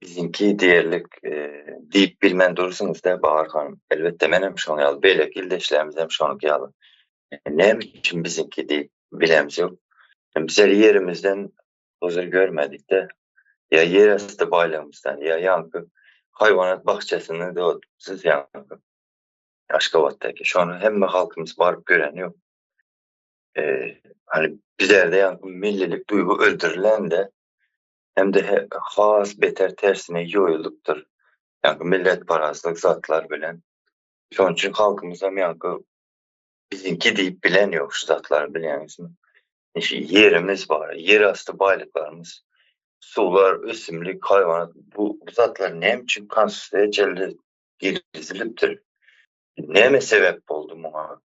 biziňki diýerlik diýip bilmän dursuňyz-da Bahar hanym. Elbetde menem şoň ýaly, beýleki ildeşlerimiz hem şonuňky ýaly. Näme üçin biziňki diýip bilemzok. Bizler ýerimizden huzur görmedik-de. Ýa ýerasty baýlygymyzdan, ýa ýaňky haýwanat bakjasyny siz ýaňky Aşgabatdaky. Şony hemme halkymyz baryp göreni ýok. Hani bizlerde ýaňky millilik duýgy öldürilen-de, hem-de has beter tersine ýoýulypdyr. Ýaňky milletparazlyk zatlar bilen. Şonuň üçin halkymyzam ýaňky biziňki diýip bilen ýok şu zatlary bilýäňizmi? Şu ýerimiz bar, ýerasty baýlyklarymyz, suwlar, ösümlik, haýwanat bu bu zatlar näme üçin konstitusiýa çenli girizilipdir? Näme sebäp boldy muňa?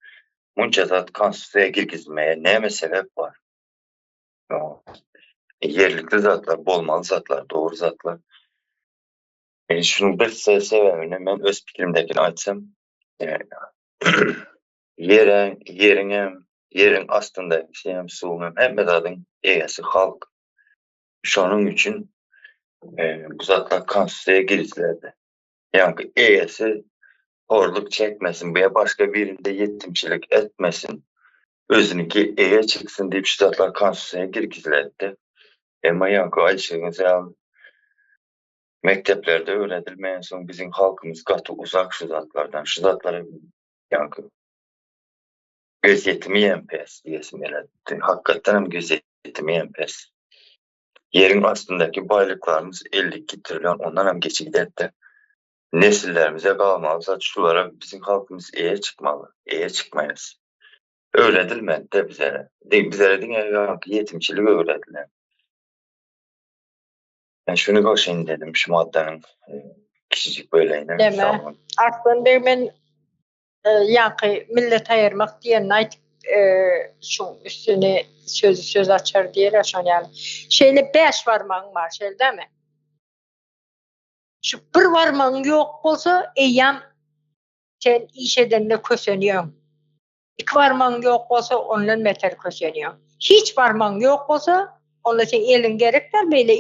Munça zat konstitusiýa girgizmeye näme sebäp bar? Ýerlikli zatlar, bolmaly zatlar, dogry zatlar. Men şunuň bir sebäbini men öz pikirimdekini aýtsam, ýere, ýeriňem, ýeriň astyndaky hem, suwuň hem, hemme zadyň eýesi halk. Şonuň üçin bu zatlar konstitusiýa girizildi. Ýagny eýesi horluk çekmesin we başga birinde ýetimçilik etmesin, özüniňki eýe çyksyn diýip şu zatlar konstitusiýa girizildi. Emma ýaňky aýdyşyňyz ýaly Mekdeplerde öwredilmeýänsoň biziň halkymyz gaty uzak şu zatlardan. Şu zatlara ýaňky gözýetimi hem pes diýesim geledi. Hakykatdan hem gözýetimi hem pes. Ýeriň astyndaky baýlyklarymyz 52 trillion ondan hem geçi giderdi. Nesillerimize galmaly zat şulara biziň halkymyz eýe çykmaly. Eýe çykmaýas. Öwredilmedi-de bizlere. Bizlere diňe ýaňky ýetimçilik öwredilen. Men şuny goşaýyn dedim şu maddanyň kiçijik bölegine. Deme. Arslan beg men ýaňky millet aýyrmak diýenini aýdyp şuň üstüne sözi söz açar diýer şon ýaly. Şeýle bäş barmagyň bar, şeýle dämi? Şu bir barmagyň ýok bolsa, eýýäm sen iş edende kösenýäň. Iki barmagyň ýok bolsa, ondan beter kösenýäň. Hiç barmagyň ýok bolsa, onda seň eliň gerek däl, beýle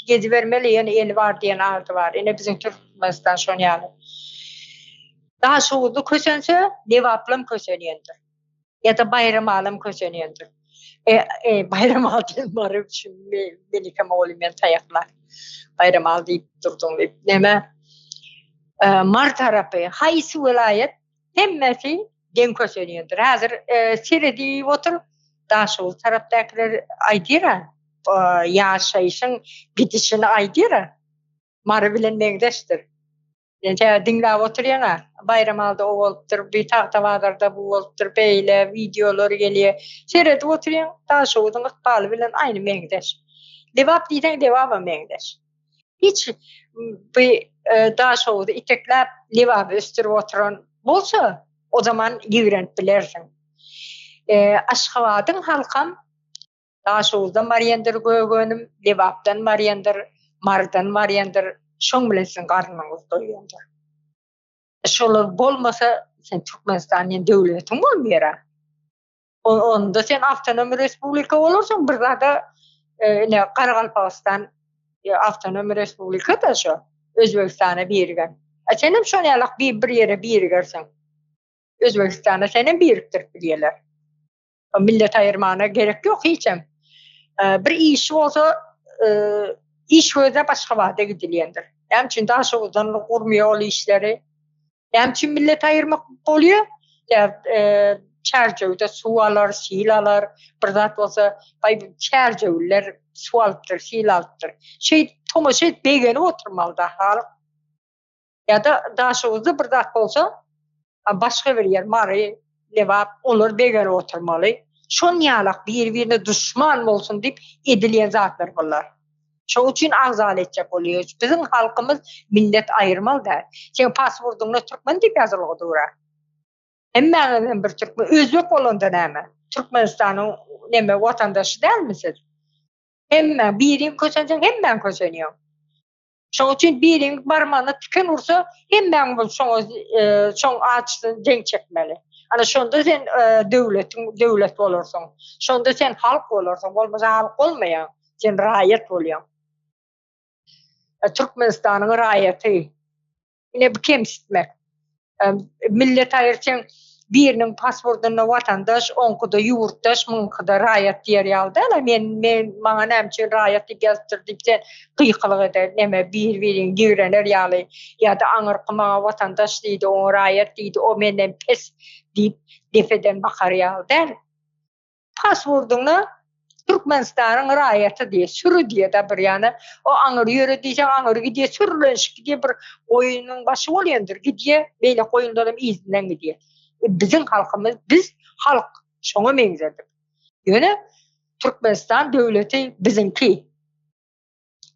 gezibermeli, ýöne eli bar diýen ady bar. Ine biziň Türkmenistan şon ýaly. Daşoguzly kösense, Lebaplam kösenýändir. Ýa-da Baýramalam kösenýändir. E, e, Baýramaly diýen Mary üçin Melike mugallym meni taýaklar. Baýramaly diýip durduň diýip. Näme? Mary tarapy, haýsy welaýat hemmesi deň kösenýändir. Häzir seredip otur, Daşoguz tarapdakylar aýdýar-a, ýaşaýşyň gidişini aýdýar-a. Mary bilen meňzeşdir. Sen tä diňläp oturýaň-a, Baýramalda o bolupdyr, bi Tagtabazarda bu bolupdyr, beýle wideolar gelýär. Seredip oturýaň, Daşoguzyň ykbaly bilen aýny meňzeş. Lebap diýseň, Lebabam meňzeş. Hiç bi Daşoguzy itekläp, Lebaby ösdürip oturan bolsa, o zaman ýigrenip bilersiň. Aşgabadyň halkam Daşoguzdan barýandyr gök önüm, Lebapdan barýandyr, Marydan barýandyr, şoň bilen siziň garnyňyz doýýandyr. Şolar bolmasa, sen Türkmenistan diýen döwletiň bolmaýar-a. Onda sen awtonom respublika bolarsyň, bir zada ine Garagalpagystan awtonom respublika-da şo, Özbegistana birigen. A senem şon ýalak bir ýere birigersiň. Özbegistana senem birikdirip bilýärler. Millet aýyrmana gerek ýok hiçem. Bir işi bolsa iş gözläp Aşgabada gidilýändir. Näme üçin Daşoguzdan gurmaýar ol işleri? Näme üçin millet aýyrmak bolýar? Çärjewde suw alar, sil alar, bir zat bolsa, baý çärjewliler suw alypdyr, sil alypdyr. Şeýdip tomaşa edip begenip oturmaly-da halk. Ýa-da Daşoguzda bir zat bolsa, başga bir ýer, Mary, Lebap, olar begenip oturmaly. Şon ýalak biri-birine duşman bolsun diýip edilýän zatlar bular. Şoň üçin agzaly etjek bolýar. Biziň halkymyz millet aýyrmaly däl. Seň pasportyňda türkmen diýip ýazylgy dur-a. Hemmäňizem bir türkmen. Özbek bolanda näme? Türkmenistanyň neme watandaşy dälmi siz? Hemmäň biriň kösenseň hemmäň kösenýäň. Şoň üçin biriň barmagyna tiken ursa, hemmäň bolup şoňa şoň ajysyny deň çekmeli. Ana şonda sen döwletiň döwlet bolarsyň. Şonda sen halk bolarsyň. Bolmasa halk bolmaýaň. Sen raýat bolýaň. Türkmenistanyň raýaty. Ine bu kemsitmek. Millet aýyrçaň biriniň pasportynda watandaş, oňkuda ýurtdaş, muňkuda raýat diýer ýaly däl. Men men maňa näme üçin raýat diýip ýazypdyr diýip sen gykylyk eder, neme bir-biriňi ýigrener ýaly ýa-da aňyrky maňa watandaş diýdi, oňa raýat diýdi, o menden pes diýip depeden bakar ýaly däl. Pasportyňda Türkmenistanyň raýaty diýe, süri diýe-de bir ýana. O aňyry ýöre diýseň, aňyry gidýär, sürlenişip gidýär, bir goýnuň başy bolýandyr, gidýär, beýle goýunlaram yzyndan gidýär. E, biziň halkymyz, biz halk şoňa meňzedik. Ýöne Türkmenistan döwleti biziňki.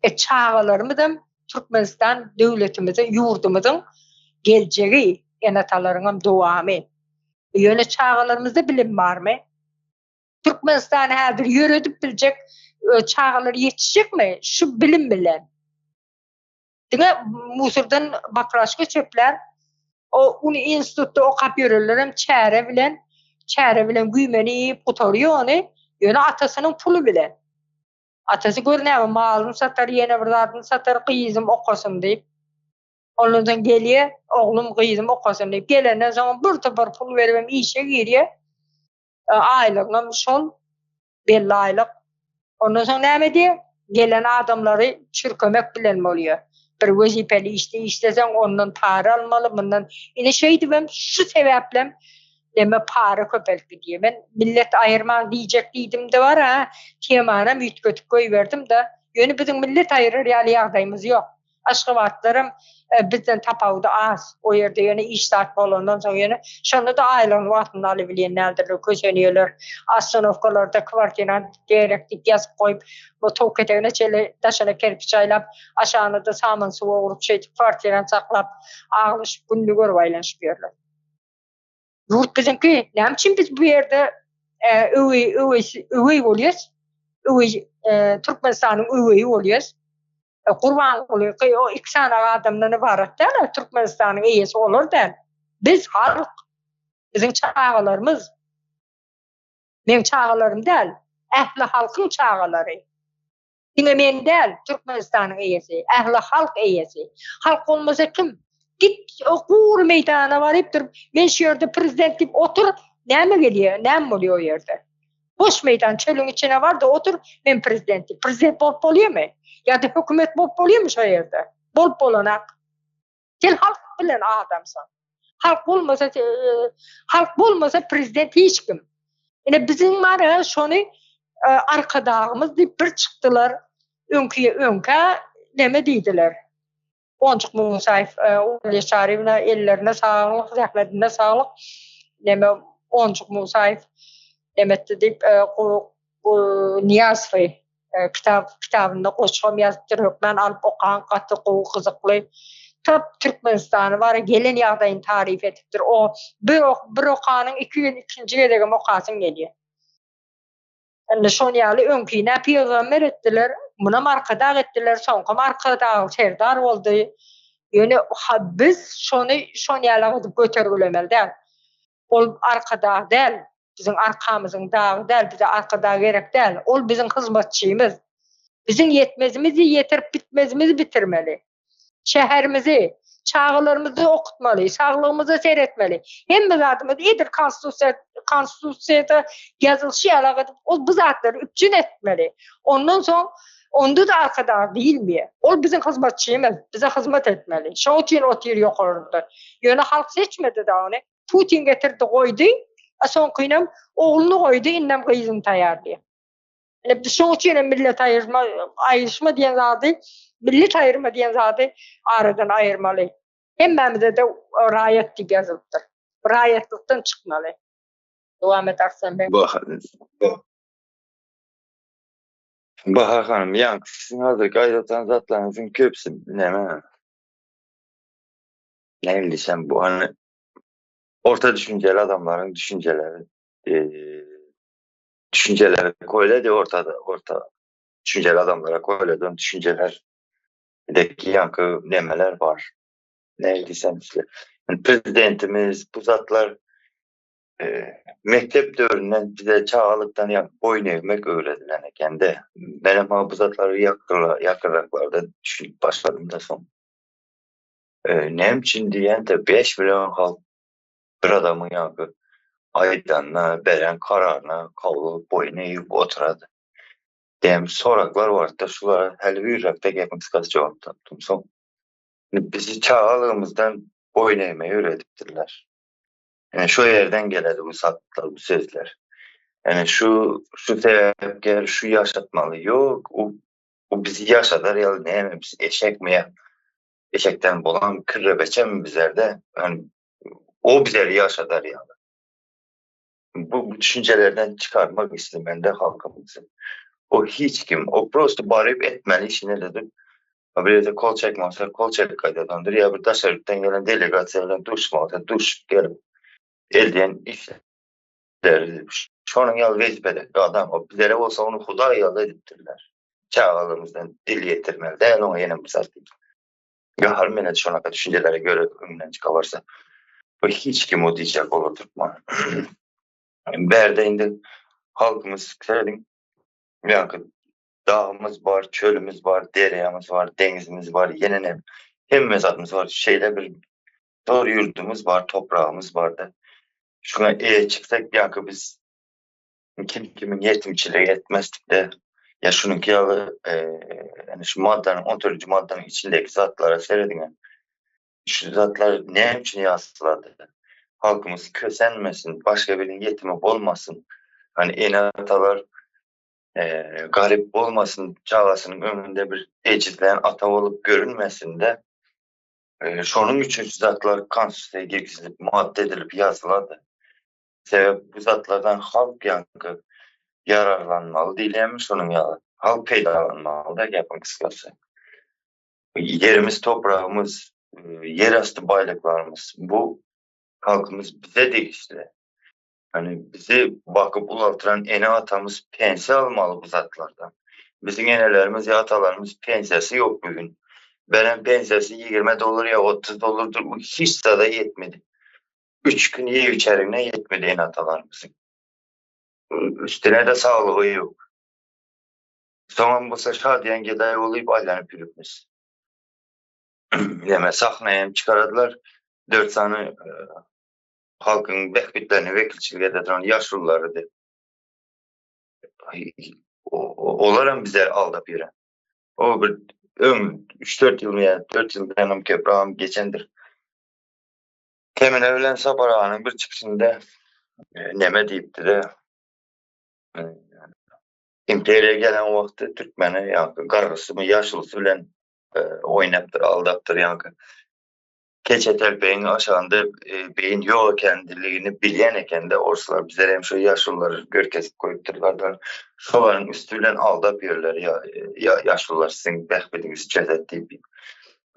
E, çagalarymyzam Türkmenistan döwletimiziň, ýurdumyzyň geljegi, ene-atalaryňam dowamy. Ýöne çagalarymyzda bilim barmy? Türkmenistany häzir ýöredip biljek e, çagalar ýetişjekmi şu bilim bilen? Diňe musurdan bakraşka çöplär, o uny institutda okap ýörenlerem çäre bilen, çäre bilen güýmeni iýip gutarýar ony, ýöne atasynyň puly bilen. Atasy gör näme malyny satar, ýene bir zadyny satar, gyzym okasyn diýip. Ondan soň gelýär, oglum, gyzym okasyn diýip. Gelenden soň bir topar pul beribem işe girýär. E, aýlygyňam şol, belli aýlyk. Ondan soň näme edýär? Gelen adamlary çürkemek bilen bolýar. Bir wezipeli işde işleseň, ondan para almaly, mundan. Ine şeýdibem şu sebäplem Neme para köpelip gidýär. Men millet aýyrmaň diýjek diýdim-de bar-a, temanam üýtgedip goýberdim-de. Ýöne biziň millet aýyrar ýaly ýagdaýymyz ýok. Aşgabatlaram bizden tapawudy az. O ýerde ýöne iş zat bolandan soň ýöne şonda-da aýlygyny wagtynda alybilýän däldirler, kösenýärler. Ostanowkalarda kwartirant gerek diýip ýazyp goýup, bu towuk ketegine çenli daşyna kerpiç aýlap, aşagyna-da saman suwa urup şeýdip kwartirant saklap, aglaşyp gününi görüp aýlanyşyp ýörler. Ýurt biziňki. Näme üçin biz bu ýerde öweý öweý öweý bolýas? Öweý Türkmenistanyň öweýi bolýas. Gurbanguly o iki sany adamdan ybarat däl, Türkmenistanyň eýesi olar däl. Biz halk. Biziň çagalarymyz. Meň çagalarym däl, ähli halkyň çagalary. Diňe men däl, Türkmenistanyň eýesi, ähli halk eýesi. Halk bolmasa kim? Git o gury meýdana baryp durup, men şu ýerde prezident diýip otur, näme gelýär, näme bolýar o ýerde? Boş meýdan, çölüň içine bar-da otur, men prezident diýip. Prezident bolup bolýarmy? Ýa-da hökümet bolup bolýarmy şo ýerde? Bolup bolanak. Sen halk. Halk bilen adamsyň. Halk bolmasa halk bolmasa prezident hiç kim. Ine biziň bar şony arkadagymyz diýip bir çykdylar. Öňki öňkä neme diýdiler. Onjuk Musaýew Ulýa Çaryýewna ellerine saglyk, zähmetine saglyk. Neme Onjuk Musaýew nemetdi diýip Nyýazowy kitap kitabynda goşgam ýazypdyr hökman alyp okaň gaty gowy gyzykly. Tap Türkmenistany bar gelen ýagdaýyny taryp edipdir. O bir bir okanyň iki gün ikinji gezegem okasyň gelýär. Indi şon ýaly öňkine pygamber etdiler, munam arkadag etdiler, soňkam arkadag serdar boldy. Ýöne biz şony şon ýaly edip götergilemeli däl. Ol arkadag däl, biziň arkamyzyň dagy däl, bize arkadag gerek däl. Ol biziň hyzmatçymyz. Biziň ýetmezimizi ýetirip bitmezimizi bitirmeli. Şäherimizi, çagalarymyzy okutmaly, saglygymyza seretmeli. Hemme zadymyz edil konstitusiýa konstitusiýada ýazylyşy ýaly edip ol bu zatlary üpjün etmeli. Ondan soň onda-da arkadag diýilmeýär. Ol biziň hyzmatçymyz, bize hyzmat etmeli. Şoň üçin otyr ýokarynda. Ýöne halk seçmedi-de ony. Putin getirdi goýdy, a soňkynam ogluny goýdy, indem gyzyny taýýarlaýar. Ine biz şoň üçin hem millet aýyrma, aýryşma diýen zady, millet aýyrma diýen zady aradan aýyrmaly. Hemmämize-de raýat diýip ýazylypdyr. Raýatlykdan çykmaly. Dowam et Arslan beg. Bahar hanym, ýaňky siziň hazirki aýdatan zatlaryňyzyň köpüsi näme? Näme diýsem bu hany orta düşünjeli adamlaryň düşünjeleri düşünjeleri koýlady ortada orta düşünjeli adamlara koýladan düşünjeler deki ýaňky nemeler bar. Ne diýsem işte prezidentimiz bu zatlar e, mektep döwründen bize çagalykdan ýa boýun egmek öwredilen ekende. Menem bu zatlary ýakynraklarda düşünip başladym da soň. E, näme üçin diýende 5 million halk bir adamyň ýaňky aýdanyna, beren kararyna kabul boýun egip oturady. Diýen soraklar bardy, şulara häli hüýrräkde gepiň gysgasy jogap tapdym. Soň bizi çagalygymyzdan boýun egmegi öwredipdirler. Ýani şu ýerden geledi bu satlar, bu sözler. Ýani şu şu sebäpker şu ýaşatmaly. Ýok, u u bizi ýaşadar ýaly näme biz eşekmi ýa eşekden bolan kirrebeçemi bizlerde? Yani o bizleri ýaşadar ýaly. Bu, bu düşünjelerden çıkarmak istemende halkymyzy. O hiç kim, o prosto baryp etmeli işini edip, bir ýerde kol çekmese kol çekip gaýdadandyr ýa bir daşary ýurtdan gelen delegasiýa bilen duşmasa duşup gelip edýän işleri şonuň ýaly wezipedeki adam o bizlere bolsa ony hudaý ýaly edipdirler. Çagalygymyzdan dil ýetirmeli däl oňa ýene bir zat diýip. Gahar mene şonaka düşünjelere göre öňünden çyka barsa. Bu hiç kim o diýjek bolar türkmen. Bärde indi halkymyz serediň. Ýa dagymyz bar, çölümiz bar, derýamyz bar, deňizimiz bar, ýene ne hemme zadymyz bar. Şeýle bir zor ýurdumyz bar, topragymyz bar-da. Şuňa eýe çyksak ýa biz kim kimin ýetimçilik etmezdik-de. Ýa şunuňky ýaly, ýani şu maddanyň 14-nji maddanyň içindäki zatlara serediň. Şu zatlar näme üçin ýazylady? Halkymyz kösenmesin, başga biriniň ýetimi bolmasyn. Hani ene-atalar garyp bolmasyn, çagasynyň öňünde bir ejizlän ata bolup görünmesin-de. Şonuň üçin şu zatlar konstitusiýa girizilip, madda edilip ýazylady. Sebäp bu zatlardan halk ýaňky ýararlanmaly diýilýärmi şonuň ýaly. Halk peýdalanmaly-da gepiň gysgasy. Ýerimiz, topragymyz, ýerasty baýlyklarymyz bu halkymyz bize degişli. Hani bizi bakyp ulaltyran ene-atamyz pensiýa almaly bu zatlardan. Biziň enelerimiz ýa atalarymyz pensiýasy ýok bu gün. Beren pensiýasy 20 dollar ýa 30 dollardyr, bu hiç zada ýetmedi. Üç gün iýip içerine ýetmedi ene-atalarymyzyň. Üstüne-de saglygy ýok. Soňam bolsa şadyýan gedaý bolup aýlanyp ýörüpmiz. Ýeme sahna hem çykaradylar. Dört sany e, halkyň bähbitlerine wekilçilik edýän ýaşululary diýip. Olar hem bizleri aldap ýören. O bir öň 3-4 ýyl ýa 4 ýyldan hem köprägem geçendir. Kemine bilen Sapar aganyň bir çykyşynda neme diýipdi-de, imperiýa gelen wagty türkmeni ýaňky garrysymy ýaşulusy bilen oýnapdyr, aldapdyr ýaňky. Keçe telpegiň aşagynda beýin ýok ekendiligini bilýän ekende orslar bizler hem şo ýaşululary görkezip goýupdyrlar-da, şolaryň üsti bilen aldap ýörler ýaşulular siziň bähbidiňizi çözet diýip.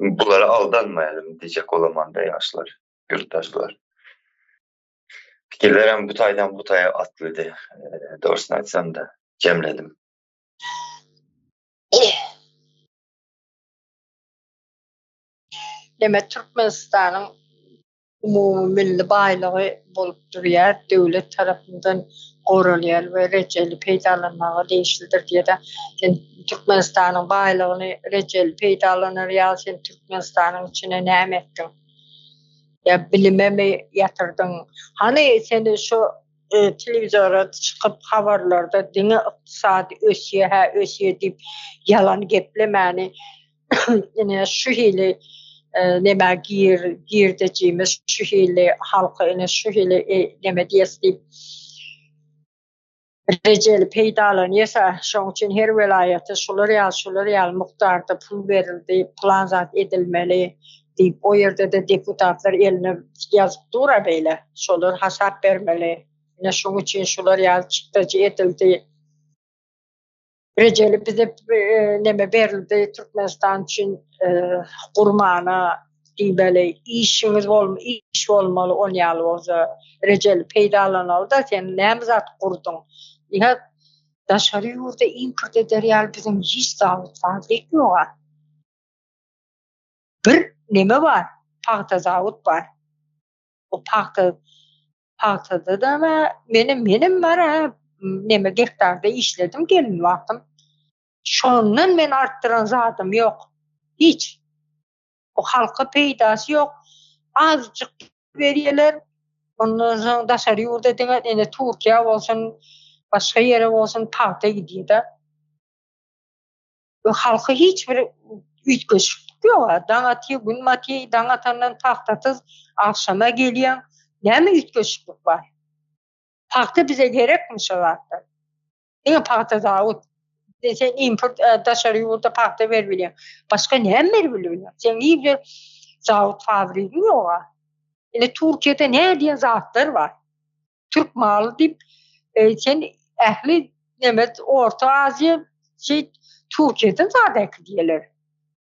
Bulara aldanmaýalym diýjek bolamanda ýaşlar, ýurtdaşlar. Pikirlerim bu taýdan bu taýa atlydy. Dogrusyny aýtsam-da, jemledim. Neme Türkmenistanyň umumy milli baýlygy bolup durýar, döwlet tarapyndan goralýar we rejeli peýdalanmaga degişlidir diýýär-de. Sen Türkmenistanyň baýlygyny rejeli peýdalanar ýaly sen Türkmenistanyň içine näme etdiň? Ýa bilimemi ýatyrdyň? Hany seni şu telewizora çykyp habarlarda diňe ykdysady ösýär, hä ösýär diýip ýalan geplemäni ine şu hili neme gir girdejimiz şu hili halka ine şu hili neme diýes diýip rejeli peýdalanýasa şoň üçin her welaýata şular ýaly şular ýaly mukdarda pul berildi plan zat edilmeli diýip o ýerde-de deputatlar eline ýazyp dur-a beýle şolar hasap bermeli ine şoň üçin şular ýaly çykdajy edildi. Rejeli bize neme berildi Türkmenistan üçin gurmana diýmeli işiňiz bolm iş bolmaly on ýaly bolsa rejeli peýdalanaly-da sen näme zat gurduň ýa daşary ýurda import eder ýaly biziň hiç zawod fabrik ýoga bir neme bar pagta zawod bar o pagta pagtada-da menem menem bar ha neme gektarda işledim gelin wagtym. Şondan men artdyran zadym ýok. Hiç. O halka peýdasy ýok. Azjyk berýärler. Ondan soň daşary ýurda diňe ine Türkiýä bolsun, başga ýere bolsun pagta gidýär-de. We halka hiç bir üýtgeşiklik ýok. Daň atýar, gün batýar, daň atandan pagtasyz agşama gelýäň. Näme üýtgeşiklik bar? Pagta bize gerekmi şo zatlar? Diňe pagta zawod. Sen import e, daşary ýurda pagta berip bilýäň. Başga näme berip bilýäň? Sen hiç bir zawod fabrigiň ýok. Ine Türkiýede näme diýen zatlar bar? Türk maly diýip e, sen ähli neme Orta Aziýa şey Türkiýeden zat äkidýärler.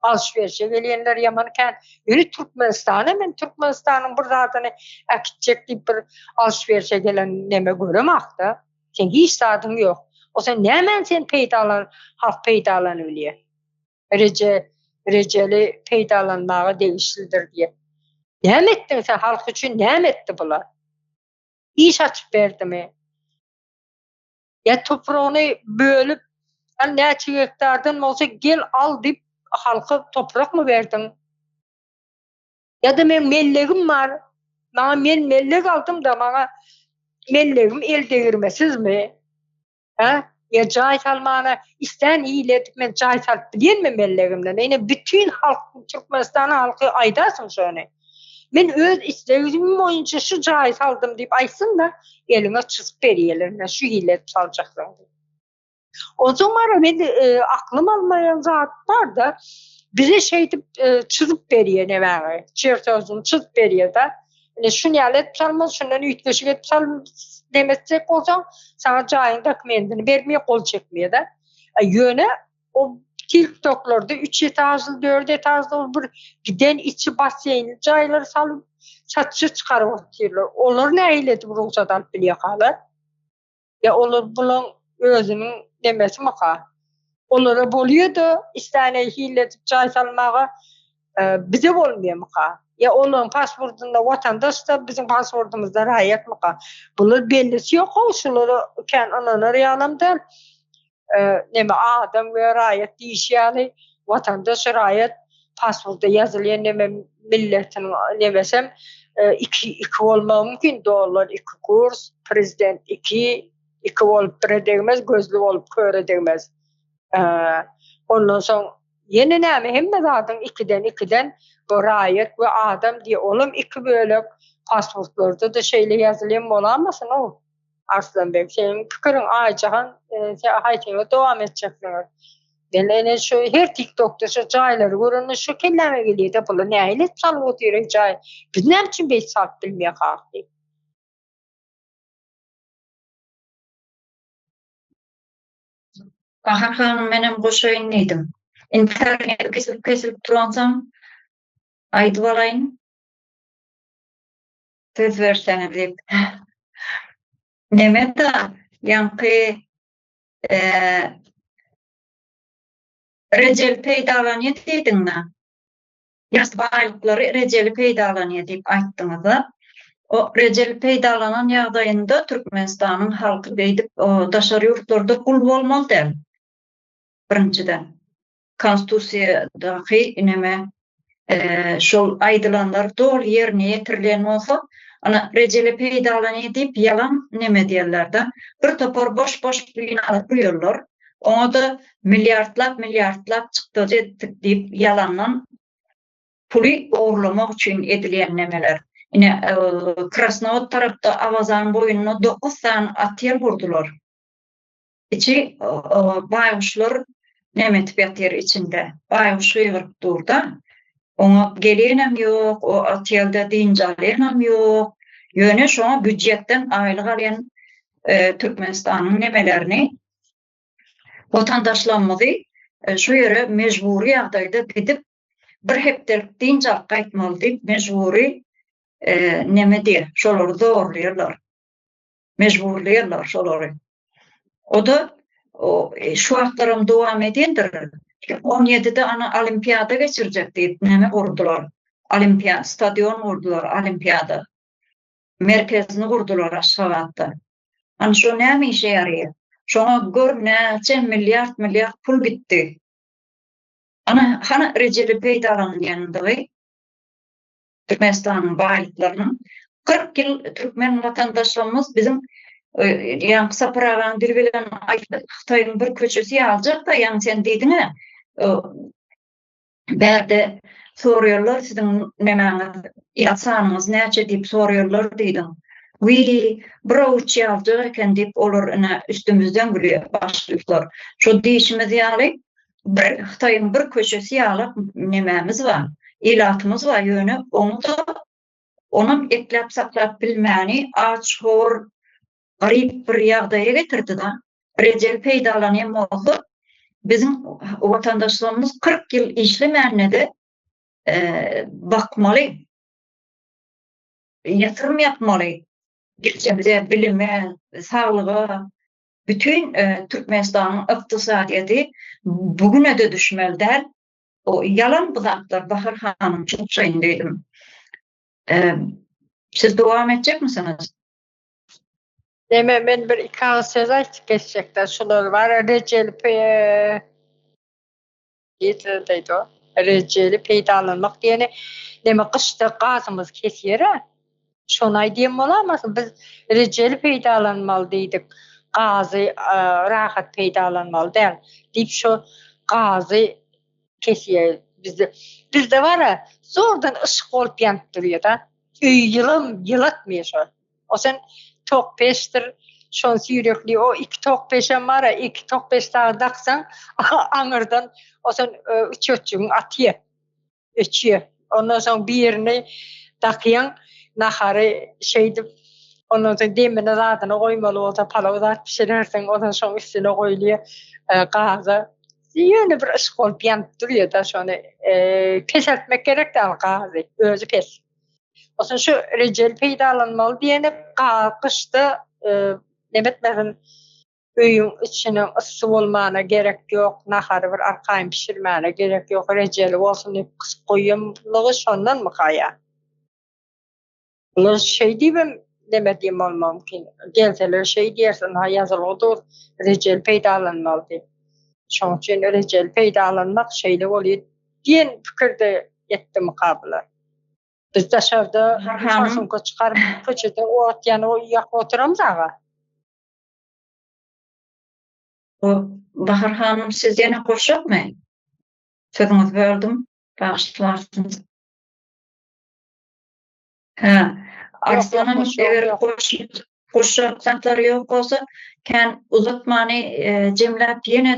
Alşwerişe gelýänler ýaman kän. Ýöne Türkmenistana men Türkmenistanyň bir zadyny äkitjek diýip bir alşwerişe gelen neme göremakda. Sen hiç zadyň ýok. O sen nämen sen peýdalan halk peýdalanyp bilýär. Reje rejeli peýdalanmaga degişlidir diýip. Näme etdiň sen halk üçin näme etdi bular? Iş açyp berdimi? Ýa topragyny bölüp, al näçe gektardan bolsa gel al diýip halka toprakmy berdiň? Ýa-da meň mellegim bar, maňa men mellek aldym-da maňa mellegim el degirmesizmi? Hä? Ýa jaý salmana islän hili edip men jaý salyp bilýänmi mellegimden? Ine bütin halk Türkmenistanyň halky aýdarsyn şony. Men öz islegim boýunça şu jaýy saldym diýip aýtsyn-da, eliňe çyzyp berýärler, ine şu hili edip saljaksyň diýip. Onsoň bar men e, aklym almaýan zat bar-da, bize şeýdip e, çyzyp berýär nemäňi, çertozunu çyzyp berýär-de. Ine şuny ýaly edip salmaly, şundan üýtgeşik edip sal demetsek bolsaň, saňa jaýyň dokumentini bermeýär, gol çekmeýär-de. Ýöne o TikToklarda 3 etažly, 4 etažly ol bir giden içi basseýnli jaýlary salyp, satyşa çykaryp otyrlar. Olar nähili edip rugsat alyp bilýärkalar? Ýa olar bulaň özüniň nemesimika? Olara bolýa-da islän hile edip jaý salmaga, bize bolmaýamyka? Ýa olaryň pasportynda watandaş-da, biziň pasportymyzda raýatmyka? Bular bellisi ýok-ow, şulara kän ynanar ýalam däl. Neme adam we raýat diýişi ýaly, watandaş, raýat pasportda ýazylýan neme milletiniň nemesem iki iki bolmagy mümkin, dollar iki kurs, prezident iki, iki bolup bire degmez, gözli bolup köre degmez. Ondan soň ýene näme hemme zadyň ikiden ikiden bu raýat we adam diýe olam iki bölek. Pasportlarda-da şeýle ýazylýan bolamasyn-ow? Arslanbeg, seniň pikiriň Aýjahan, sen haýsyňyz dowam etjeksiňiz? Men ene şu her TikTokda şu jaýlary görende şu kelläme gelýär-de, bular nähili edip salyp otyr-eý jaý? Biz näme üçin beýdip salyp bilmeýäris diýip. Bahar hanym menem goşaýyn diýdim. Internet kesilip kesilip duransoň aýdyp alaýyn. Söz berseňiz diýip. Neme-da ýaňky rejeli peýdalanýa diýdiň-dä. Ýa baýlyklary rejeli peýdalanýar diýip aýtdyňyz-a. O rejeli peýdalanan ýagdaýynda Türkmenistanyň halky beýdip daşary ýurtlarda gul bolmaly däl. Birinjiden. Konstitusiýadaky neme şol aýdylanlar doly ýerine ýetirilen bolsa, ana rejeli peýdalanýar diýip ýalan neme diýerler-de. Bir topar boş-boş binalar gurýarlar. Oňa-da milliardlap-milliardlap çykdajy etdik diýip ýalandan puly ogurlamak üçin edilýän nemeler. Ine, Krasnowod tarapda Awazanyň boýunda dokuz sany otel gurdular. Içi baýguşlar neme etip ýatyr içinde. Baýguş gygyryp dur-da. Oňa gelenem ýok, o otelde dynç alýanam ýok. Ýöne şoňa býujetden aýlyk alýan Türkmenistanyň nemelerini watandaşlarymyzy şu ýere mejbury ýagdaýda gidip bir hepdelik dynç alyp gaýtmaly diýip mejbury neme diýer, şolary zorlaýarlar. Mejburlaýarlar şolary. O-da şu wagtlaram dowam edýändir. On ýedide ana olimpiada geçirjek diýip näme gurdular. Olimpiýa stadion gurdular olimpiada. Merkezini gurdular Aşgabatda. Ana şo näme işe ýaraýar? Şoňa gör näçe milliard milliard pul gitdi. Ana hany rejeli peýdalanylýandygy Türkmenistanyň baýlyklarynyň 40 ýyl türkmen watandaşlarymyz biziň ýaňky Sapar agaň dili bilen aýtsak Hytaýyň bir köçesi ýaljak-da ýaňy sen diýdiň-ä bärde soraýarlar siziň nemäňiz ilat sanyňyz näçe diýip soraýarlar diýdiň. Wiý, bir owuç ýaljak eken diýip olar ine üstümizden gülýär başlyklar. Şo diýşimiz ýaly bir Hytaýyň bir köçesi ýaly nemämiz bar, ilatymyz bar, ýöne oňa-da onam ekläp saklap bilmäni aç, hor, garyp bir ýagdaýa getirdi-da. Rejeli peýdalanýan bolsa, biziň watandaşlarymyz 40 ýyl işlemände-de bakmaly, ýatyrym ýapmaly, geljegimize, bilime, saglyga, Bütin Türkmenistanyň ykdysadyýeti bu güne-de düşmeli däl. O ýalan bu zatlar Bahar hanym çokşaýyn diýdim. Siz dowam etjekmisiňiz? Deme men bir iki agyz söz aýtyp geçjekde şular bar rejeli diýdi o. Rejeli peýdalanmak diýeni neme gyşda gazymyz kesýär-ä. Şony aýdýan bolamasyn? Biz rejeli peýdalanmaly diýdik. Gazy rahat peýdalanmaly däl diýip şo gazy kesýär bizde. Bizde bar-a zordan yşyk bolup ýanyp durýar-da. Öýi ýylam ýylatmaýar şo. O sen tok peçdir, şony süýrekli, o iki tok peçem bar-a, iki tok peç dagy daksaň, aňyrdan o sen üçekjigiň atýa, öçýä. Ondan soň birini dakýaň, nahary şeýdip, ondan soň demini zadyny goýmaly bolsa, palaw zat bişirersiň, ondan soň üstüne goýulýa gaza. Ýöne bir yşyk bolup ýanyp durýa-da, şony peseltmek gerek däl gazy, özi pes. Onsoň şu rejeli peýdalanmaly diýeni gyşda neme etmesin öýüň içiniň yssy bolmana gerek ýok, nahary bir arkaýyn bişirmäne gerek ýok, rejeli bolsun diýip gysyp goýanlygy şondanmyka ýa? Bular şeý diýibem neme diýen bolmagy mümkin. Gelseler şeý diýersin, ha ýazylgy dur, rejeli peýdalanmaly diýip. Şoň üçin rejeli peýdalanmak şeýle bolýar diýen pikirde etdimika bular. Biz daşarda farsunka çykaryp köçede ot ýanyp ýakyp oturamyz aga. Bahar hanym siz ýene goşjakmy? Sözüňizi böldüm. Bagyşlarsyňyz. Hä. Arslanam eger goşjak zatlary ýok bolsa, kän uzatmany jemläp ýene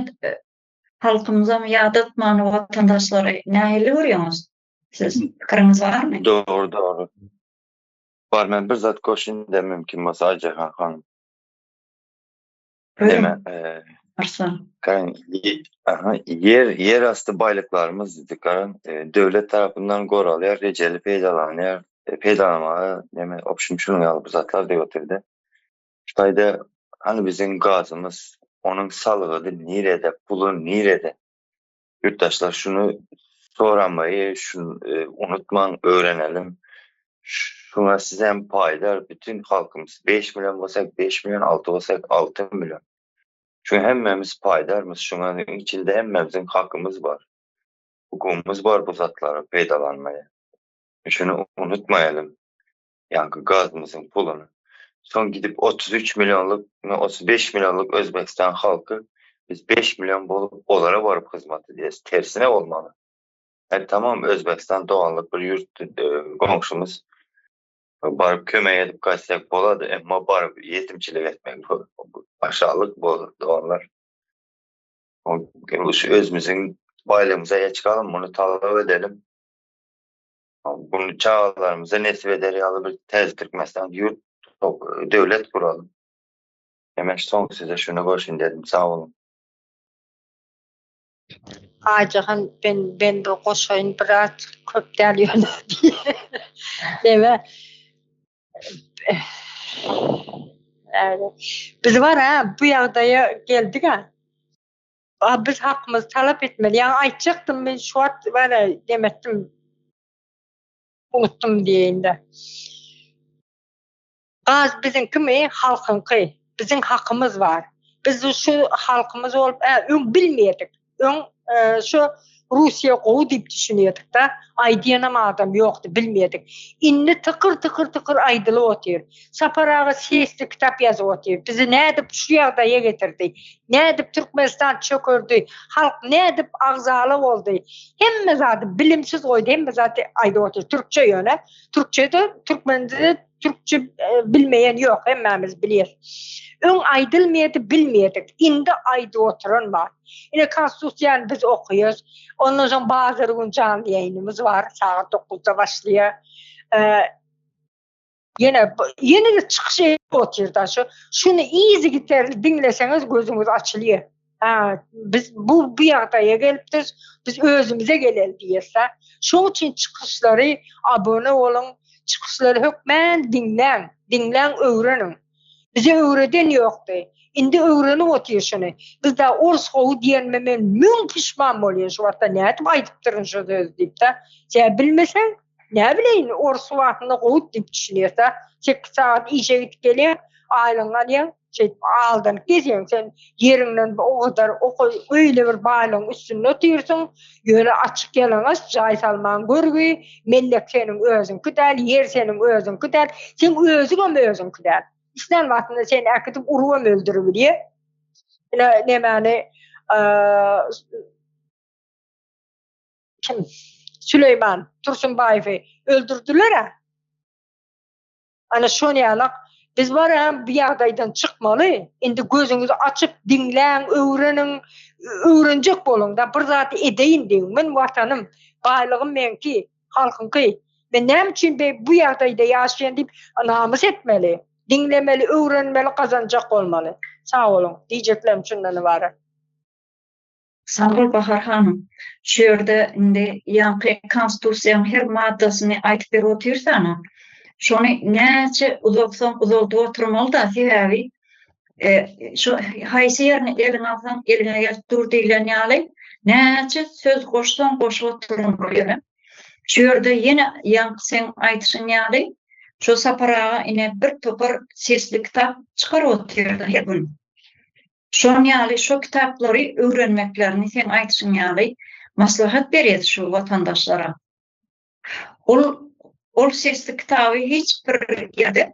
halkymyzam ýadatmany watandaşlary nähili görýäňiz? Siz pikiriňiz barmy? Dogry dogry. Bar men bir zat goşaýyn-da mümkin bolsa Aýjahan hanym. Neme? Arslan. Garan, aha, ýer ýer asty baýlyklarymyz diýdik, garan, döwlet tarapyndan goralýar, rejeli peýdalanýar, peýdalanmaga neme, obşim şunuň ýaly bir zatlar diýip otyrdy. Şu taýda hany biziň gazymyz, onuň salgydy nirede, puly nirede? Ýurtdaşlar şuny soramaýy, şuny unutmaň, öwrenelim. Şuňa siz hem paýdar, bütün halkymyz 5 million bolsak 5 million, 6 bolsak 6 million. Şuňa hemmämiz paýdarmyz, şuňa içinde hemmämiziň hakymyz bar. Hukugymyz bar bu zatlara peýdalanmaýa. Şuny unutmaýalym. Ýaňky gazymyzyň puluny. Soň gidip 33 millionlyk, 35 millionlyk Özbegistan halky biz 5 million bolup olara baryp hyzmat edýäs. Tersine bolmaly. Yani tamam Özbegistan doganlyk bir ýurt e, goňşumyz. Baryp kömek edip gaýtsak bolady, emma baryp ýetimçilik etmek bu aşalyk bu doganlar. Şu özümüziň baýlygymyza eýe çykalym, muny talap edelim. Bunu çagalarymyza nesip eder ýaly bir täze Türkmenistan ýurt döwlet guralym. Hemen soň size şuny goşun dedim. Sag boluň. Aýjahan ben ben bir goşaýyn biraz köp däl ýöne. Deme. Biz bar ha bu ýagdaýa geldik ha. Biz hakymyzy talap etmeli. Ýa aýtjakdym men şu wagt bar demetdim. Unutdum diýeýin-de. Gaz biziňkimi, halkyňky. Biziň hakymyz bar. Biz şu halkymyz bolup, ä, öň bilmeýärdik. Öň e, şu Russiýa gowy diýip düşünýärdik-de. Aýdýanam adam ýokdy, bilmeýärdik. Indi tykyr-tykyr tykyr aýdylyp otyr. Sapar aga sesli kitap ýazyp otyr. Bizi nädip şu ýagdaýa getirdi? Nädip Türkmenistan çökerdi? Halk nädip agzala boldy? Hemme zady bilimsiz goýdy, hemme zady aýdyp otyr. Türkçe ýöne. Türkçe-de, türkmende-de türkçe e, bilmeýän ýok, hemmämiz bilýäs. Öň aýdylmaýardy, bilmeýärdik. Indi aýdyp oturan bar. Ine konstitusiýany biz okaýarys. Ondan soň bazar gün janly ýaýynymyz bar, sagat 9-da başlaýar. E, ýene ýene-de çykyş edip otyr da şu. Şuny yzygiderli diňleseňiz gözüňiz açylýar. Ha, biz bu bu ýagdaýa gelipdir. Biz özümize geleli diýerse. Şoň üçin çykyşlary abone boluň, çykyşlary hökmän diňläň, diňläň, öwreniň. Bize öwreden ýokdy. Indi öwrenip otyr şuny. Biz da ors gowy diýenime men müň pişman bolýan şu wagtda nädip aýdypdyryn şu sözi diýip-de. Sen bilmeseň, näbileýin ors wagtynda gowy diýip düşünýärse, 8 sagat işe gidip gelýän, aýlygyňy alýaň, şeýdip aldanyp gezýäň. Sen ýeriňden o gadar öýle bir baýlygyň üstünde otyrsyň, ýöne açyk ýalaňaç jaý salmaň görgi, mellek seniň özüňki däl, ýer seniň özüňki däl, seň özüňem özüňki däl. Islän wagtynda seni äkidip urubam öldüribilýär. Ine nemäni kim Süleýman Tursunbaýewi öldürdiler-ä. Ana şony ýalak biz bar hem bu ýagdaýdan çykmaly. Indi gözüňizi açyp diňläň, öwreniň, öwrenjek boluň da bir zat edeýin diýiň. Men watanym, baýlygym meňki, halkyňky. Men näme üçin bu ýagdaýda ýaşaýan diýip namys etmeli. Diňlemeli, öwrenmeli, gazanjak bolmaly. Sag boluň. Diýjeklerim şundan ybarat. Sag bol Bahar hanym. Şu ýerde indi ýaňky konstitusiýaň her maddasyny aýdyp berip otyrsana. Şony näçe uzaltsaň uzaldyp oturmaly-da, sebäbi e, şu haýsy ýerini eliňe alsaň eliňe gelip dur diýlen ýaly, näçe söz goşsaň goşup oturmaly ýöne. Şu ýerde ýene ýaňky seň aýdyşyň ýaly, şu Sapar aga ine bir topar sesli kitap çykaryp otyrdy her gün. Şonuň ýaly şo kitaplary öwrenmeklerini seň aýdyşyň ýaly maslahat berýäs şu watandaşlara. Ol ol sesli kitaby hiç bir ýerde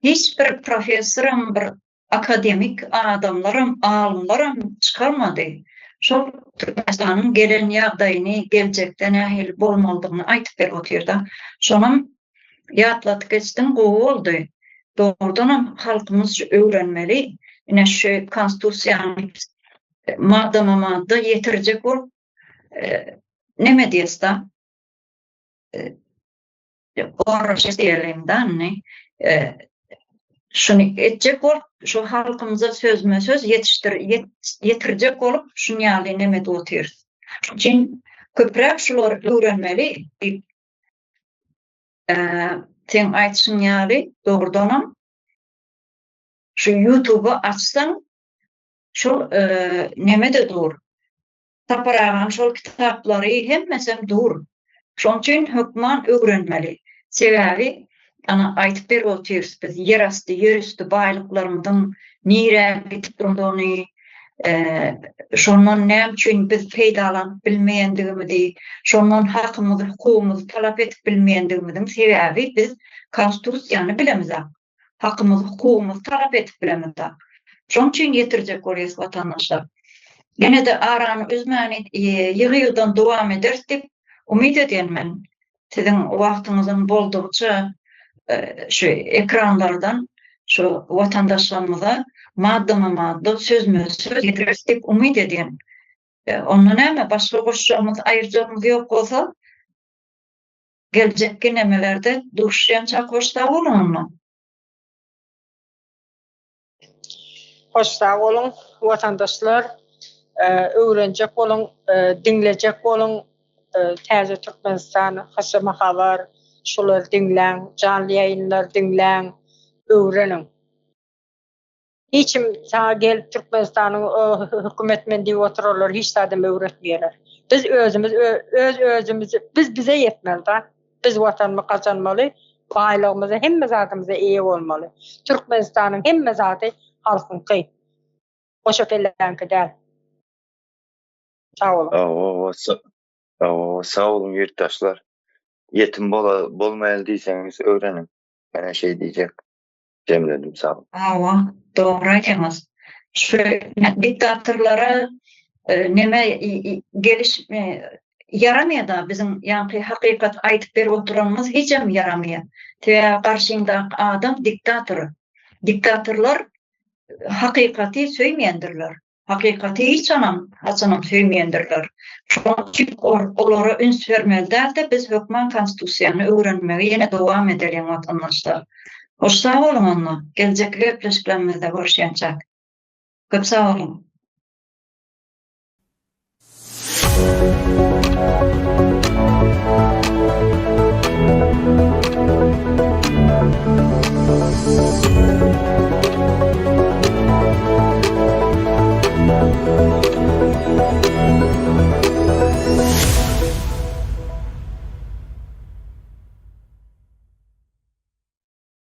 hiç bir professoram bir akademik adamlaram alymlaram çykarmady. Şol Türkmenistanyň gelen ýagdaýyny geljekde nähili bolmalydygyny aýdyp berip otyrda. Şonam. Ýatladyp geçdiň, gowy boldy. Dogrudanam halkymyz şu öwrenmeli. Ine şu konstitusiýany maddama-madda ýetirjek bolup neme diýesda? Oraşa diýelim-de indi. Şuny etjek bolup, şu halkymyza sözme-söz ýetişdir, ýetirjek bolup şuny ýaly neme edip otyrys. Şonuň üçin köpräk şulary öwrenmeli diýip Seň aýtşyň ýaly dogrudanam şu ýutuby açsaň şol nemede dur. Sapar agaň şol kitaplary hemmesem dur. Şoň üçin hökman öwrenmeli. Sebäbi ana aýtyp berip otyrys biz ýerasty, ýerüsti baýlyklarymyzyň nirä gidip durandygyny, şondan näme üçin biz peýdalanyp bilmeýändigimizi, şondan hakymyzy, hukugymyzy talap edip bilmeýändigimiziň sebäbi biz Konstitusiýany bilemizok. Hakymyzy, hukugymyzy talap edip bilemizok. Şonuň üçin ýetirjek bolýas watandaşlar. Ýene-de arany üzmän ýygy-ýygydan dowam ederis diýip umyt edýän men. Siziň wagtyňyzyň boldugyça şu ekranlardan şu watandaşlarymyza maddama-madda, sözme-söz ýetireris diýip umyt edýän. Onda näme, başga goşjagymyz, aýyrjagymyz ýok bolsa, geljekki nemelerde duşuşýança hoş sag boluň onda. Hoş sag boluň watandaşlar öwrenjek boluň diňlejek boluň Täze Türkmenistan HSM habar şulary diňläň janly ýaýynlary diňläň öwreniň. Hiç kim saňa gelip Türkmenistanyň hökümet men diýip oturarlar hiç zadam öwretmeýärler. Biz özümiz öz özümizi biz bize ýetmeli da. Biz watanymy gazanmaly, baýlygymyza hemme zadymyza eýe bolmaly. Türkmenistanyň hemme zady halkyňky. Goşa kelläňki däl. Sag boluň. Hawa, hawa, sag boluň ýurtdaşlar. Ýetim bola bolmaýaly diýseňiz öwreniň. Menä şeý diýjek. Jemledim sag boluň. Hawa, dogry aýdýaňyz. Şu diktatorlara neme geliş ýaramaýada biziň ýaňky hakykat aýdyp berip oturanymyz hijem ýaramaýar. Sebäbi garşyňdaky adam diktator. Diktatorlar hakykaty söýmeýändirler. Hakykaty hiç anam, haçanam söýmeýändirler. Şonuň üçin olara üns bermeli däl-de, biz hökman Konstitusiýany öwrenmegi ýene dowam edeliň watandaşlar. Hoş sag boluň onda, geljekki gepleşiklerimizde görüşýänçäk. Köp sag boluň.